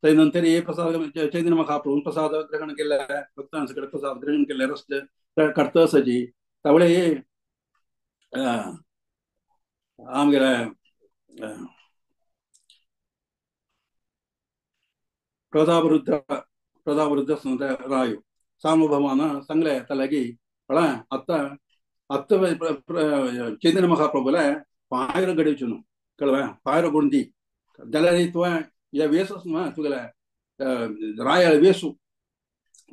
थंय नंतर प्रसाद चैतन्य महाप्रभून प्रसाद ग्रहण केले भक्तां सगळे प्रसाद ग्रहण केले रस्ते काडटा आसाची तावळे आमगेले प्रतापरुद्र प्रतापरुद्र रायू सार्वभौमान सांगले ताका कळ्ळें आतां आतां चैतन्य महाप्रभूले पायर घडोवचें न्हू कळ्ळें पायर गोंदी जाल्यार तुवें हे वेस न्हू तुगेले रायाळ वेसू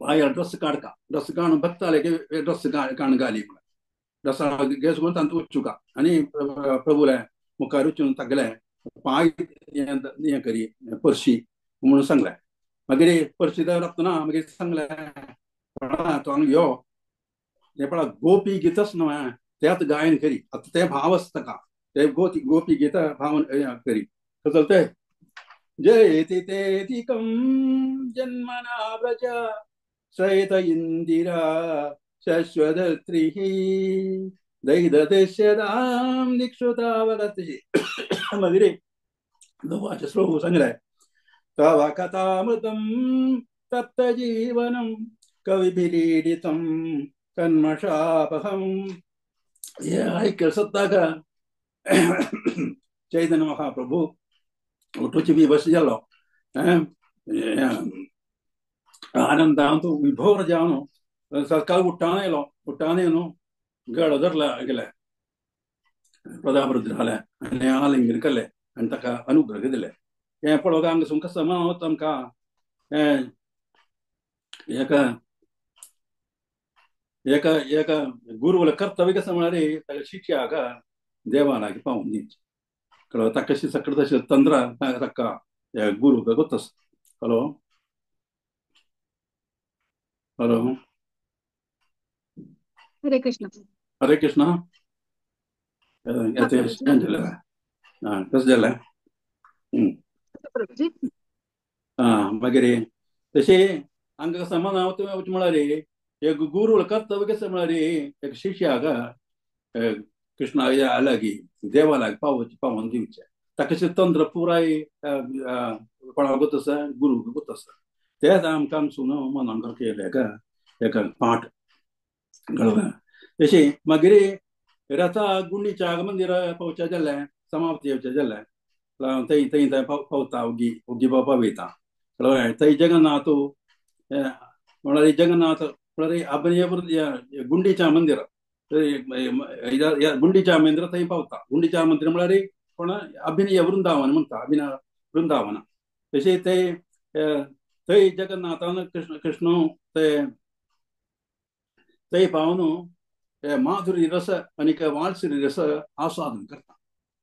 रायाळ ड्रेस काडका ड्रेस काडून भक्ताले ड्रेस काण घाली ड्रेस घेस करून तांतू वचुका आनी प्रभूले मुखार वचून तागेले पांय हें करी परशी म्हणून सांगलें. मागीर परशी लागतना मागीर सांगलें तूं हांगा यो हें पळय गोपी गीतच न्हू तेंच गायन करी आतां तें भाव आसता ताका ते गोपी गोपी गीता भाव करी कसो तें जयति तेधिकं जन्मना व्रज सहित इंदिरा शश्वधत्रिः दैददेश्यदां निक्षुतावगतिः. मागीर नवाचे श्लोक सांगले तव कथामृतं तप्तजीवनं कविभिरीडितं कन्मषापहं. हे आयकल सद्दाक चैतन्य महाप्रभू उठूची बी बस जालो आनंदान तूं विभोर जावन सकाळ उठ्ठान येयलो उठ्ठान येवन गळो धरला गेले प्रतापरुद्राले आनी आलिंगन केलें आनी ताका अनुग्रह दिले. हें पळोवंक हांगा कसो वता आमकां एका एका एका गुरुला कर्तव्य कसं म्हळ्यार ताका शिक्षाक देवा लागीं पावोवन दिवचें कळ्ळें. ताका कशी सगळें तशें तंत्र ताका गुरूक गोत आसता. हॅलो हॅलो हरे कृष्ण हरे कृष्ण. कशें जालें मागीर तशें हांगा समान वचूं म्हळ्यार एक गुरुला कर्तव्य कसं म्हळ्यार एक शिष्याक कृष्णा लागीं देवा लागीं पावोवचें पावोवन दिवचें ताका कशें तंत्र पुराय कोणाक गोत आसा गुरूक गोत आसा तेंच आमकां आमचो मनाक केलें एका एका पाठ कळ्ळें. तशें मागीर रथा गुंडीच्या मंदिरा पावच्या जालें समाप्ती येवचें जालें थंय थंय थंय पावता ओगी ओगी पावयता कळ्ळें. थंय जगन्नाथ म्हळ्यार जगन्नाथ म्हळ्यार अभिनय गुंडीच्या मंदिर गुंडीच्या मंदिर थंय पावता. गुंडीच्या मंदिर म्हळ्यार कोण अभिनय वृंदावन म्हणटा अभिनय वृंदावन. तशें ते थंय जगन्नाथान कृष्ण कृष्ण ते थंय पावन माधुरी रस आनी वालसुरी रस आस्वादन करता.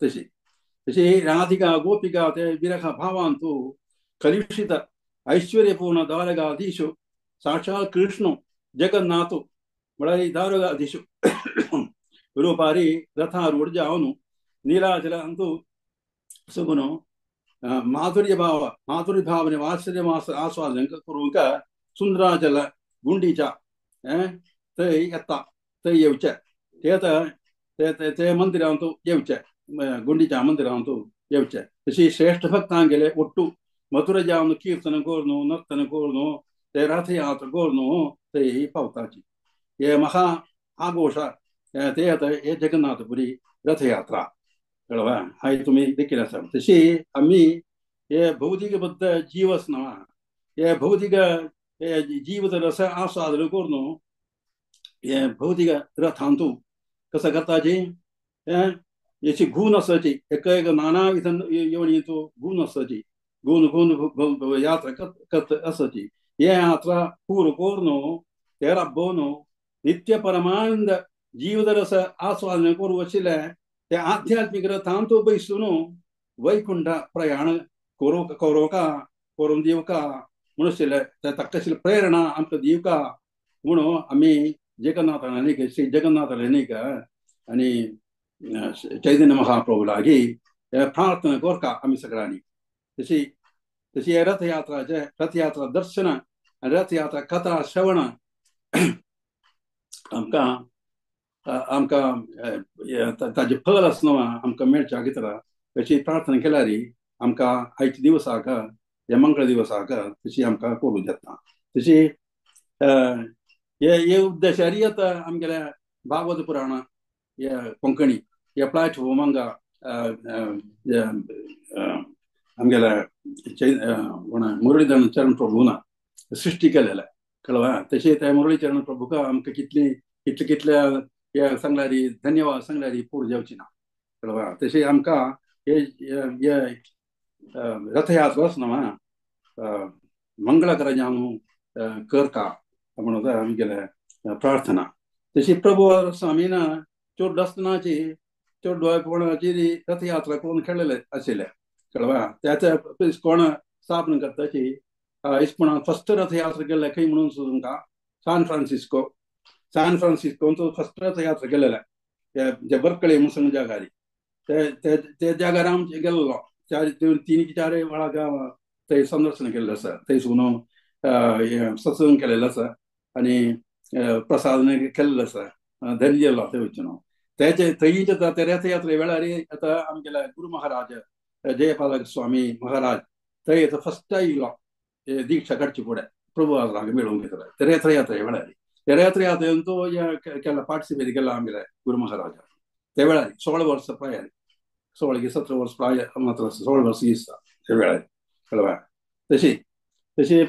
तशें तशें राधिका गोपिका ते विरह भावांतु कलुषित ऐश्वर्यपूर्ण द्वारकाधीशु साक्षात कृष्ण जगन्नाथ म्हळ्यार द्वारकाधीशु रूपारी रथारूढ जावन नीलाचलांतु सुगुण माधुर्य भाव माधुर्य भावने वात्सल्य आस्वादन करूंक सुंदराचल गुंडीच्या थंय येता थंय येवचें ते ते मंदिरांतु येवचें गुंडीच्या मंदिरांतु येवचें. तशी श्रेष्ठ भक्तांगेले ಒಟ್ಟು मथुरा जावन कीर्तन करून नर्तन करून ते रथयात्रा करून ते पावताची हे महा आघोष ते आतां हे जगन्नाथपुरी रथयात्रा कळ्ळें हाय तुमी देखील आसा. तशी आमी हे भौतिक बद्द जीव आसना हे भौतिक हे जीवित रस आस्वादन करून हे भौतिक रथांतू कसं करताची याची गुण आसाची एक एक नाना विध योनीचो गुण आसाची गुण गुण यात्रा करत आसाची हे यात्रा पूर्ण करून ते राबोवन नित्य परमानंद जीवदरस आस्वादन करू आशिल्ले ते आध्यात्मिक रथांतू बैसून वैकुंठ प्रयाण करू करोका करून दिवका म्हणून आशिल्ले ताका आशिल्ली प्रेरणा आमकां दिवका म्हणून आमी जगन्नाथ न्ही श्री जगन्नाथ न्ही का आनी चैतन्य महाप्रभू लागीं प्रार्थना करता आमी सगळ्यांनी. तशी तशी हे रथयात्राचे रथयात्रा दर्शन आनी रथयात्रा कथा श्रवण आमकां आमकां ताजें फल आसना आमकां मेळच्या कित्याक अशी प्रार्थना केल्यार आमकां आयच्या दिवसाक हे मंगळ दिवसाक तशी आमकां करूं जाता. तशी हे हे उद्देशारी आतां आमगेल्या भागवत पुराण हे कोंकणी हे प्लॅटफॉर्म हांगा आमगेल्या मुरलीधर चरण प्रभून सृश्टी केलेले कळवा. तशें त्या मुरळी चरण प्रभूक आमकां कितली कितले कितल्या हे सांगल्यार धन्यवाद सांगल्यार पूर्ण जावची ना कळवा. तशें आमकां हे रथयात्रा आसना मंगळाकर जावन करता म्हणून आमगेले प्रार्थना. तशी प्रभू स्वामीन चोड आसतनाची चोडवायपणाची रथयात्रा करून खेळलेले आशिल्ले कळवा. त्याच्या इस्कोण स्थापना करताची इस्कोणान फर्स्ट रथयात्रा केल्ले खंय म्हणून तुमकां सान फ्रांसिस्को सान फ्रांसिस्कोचो फर्स्ट रथयात्रा केलेले जे बर्कळे म्हणून जागारी ते ते जागार आमचे गेल्लो चार तीन चार वेळा गांव थंय संदर्शन केल्लें आसा थंयसून सत्संग केलेलो आसा आनी प्रसाद केल्लो आसा धैर्य गेल्लो थंय वचून तेचे थंयच ते रथयात्रे वेळार आतां आमगेले गुरू महाराज जयपालक स्वामी महाराज थंय फर्स्ट आयिल्लो दीक्षा काडची फुडें प्रभू हांगा मेळूंक घेतले ते रथयात्रे वेळार ते रथयात्रेंतो केला पार्टिसिपेट केला आमगेले गुरू महाराज त्या वेळार 16 वर्सां प्राय 16 17 वर्स प्राय मात्र 16 वर्स दिसता त्या वेळार कळवा. तशी तशी हें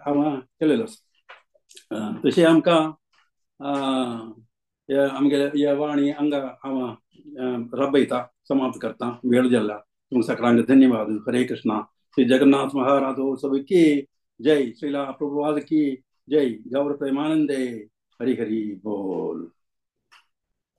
हांव केलेलो आसा. तशें आमकां आमगेले हे वाणी हांगा हांव राबयता समाप्त करता वेळ जाल्ला तुमकां सगळ्यांक धन्यवाद. हरे कृष्णा. श्री जगन्नाथ महाराज सब की जय. श्रीला प्रभुपाद की जय. गौर प्रेमानंदे. हरी हरी बोल.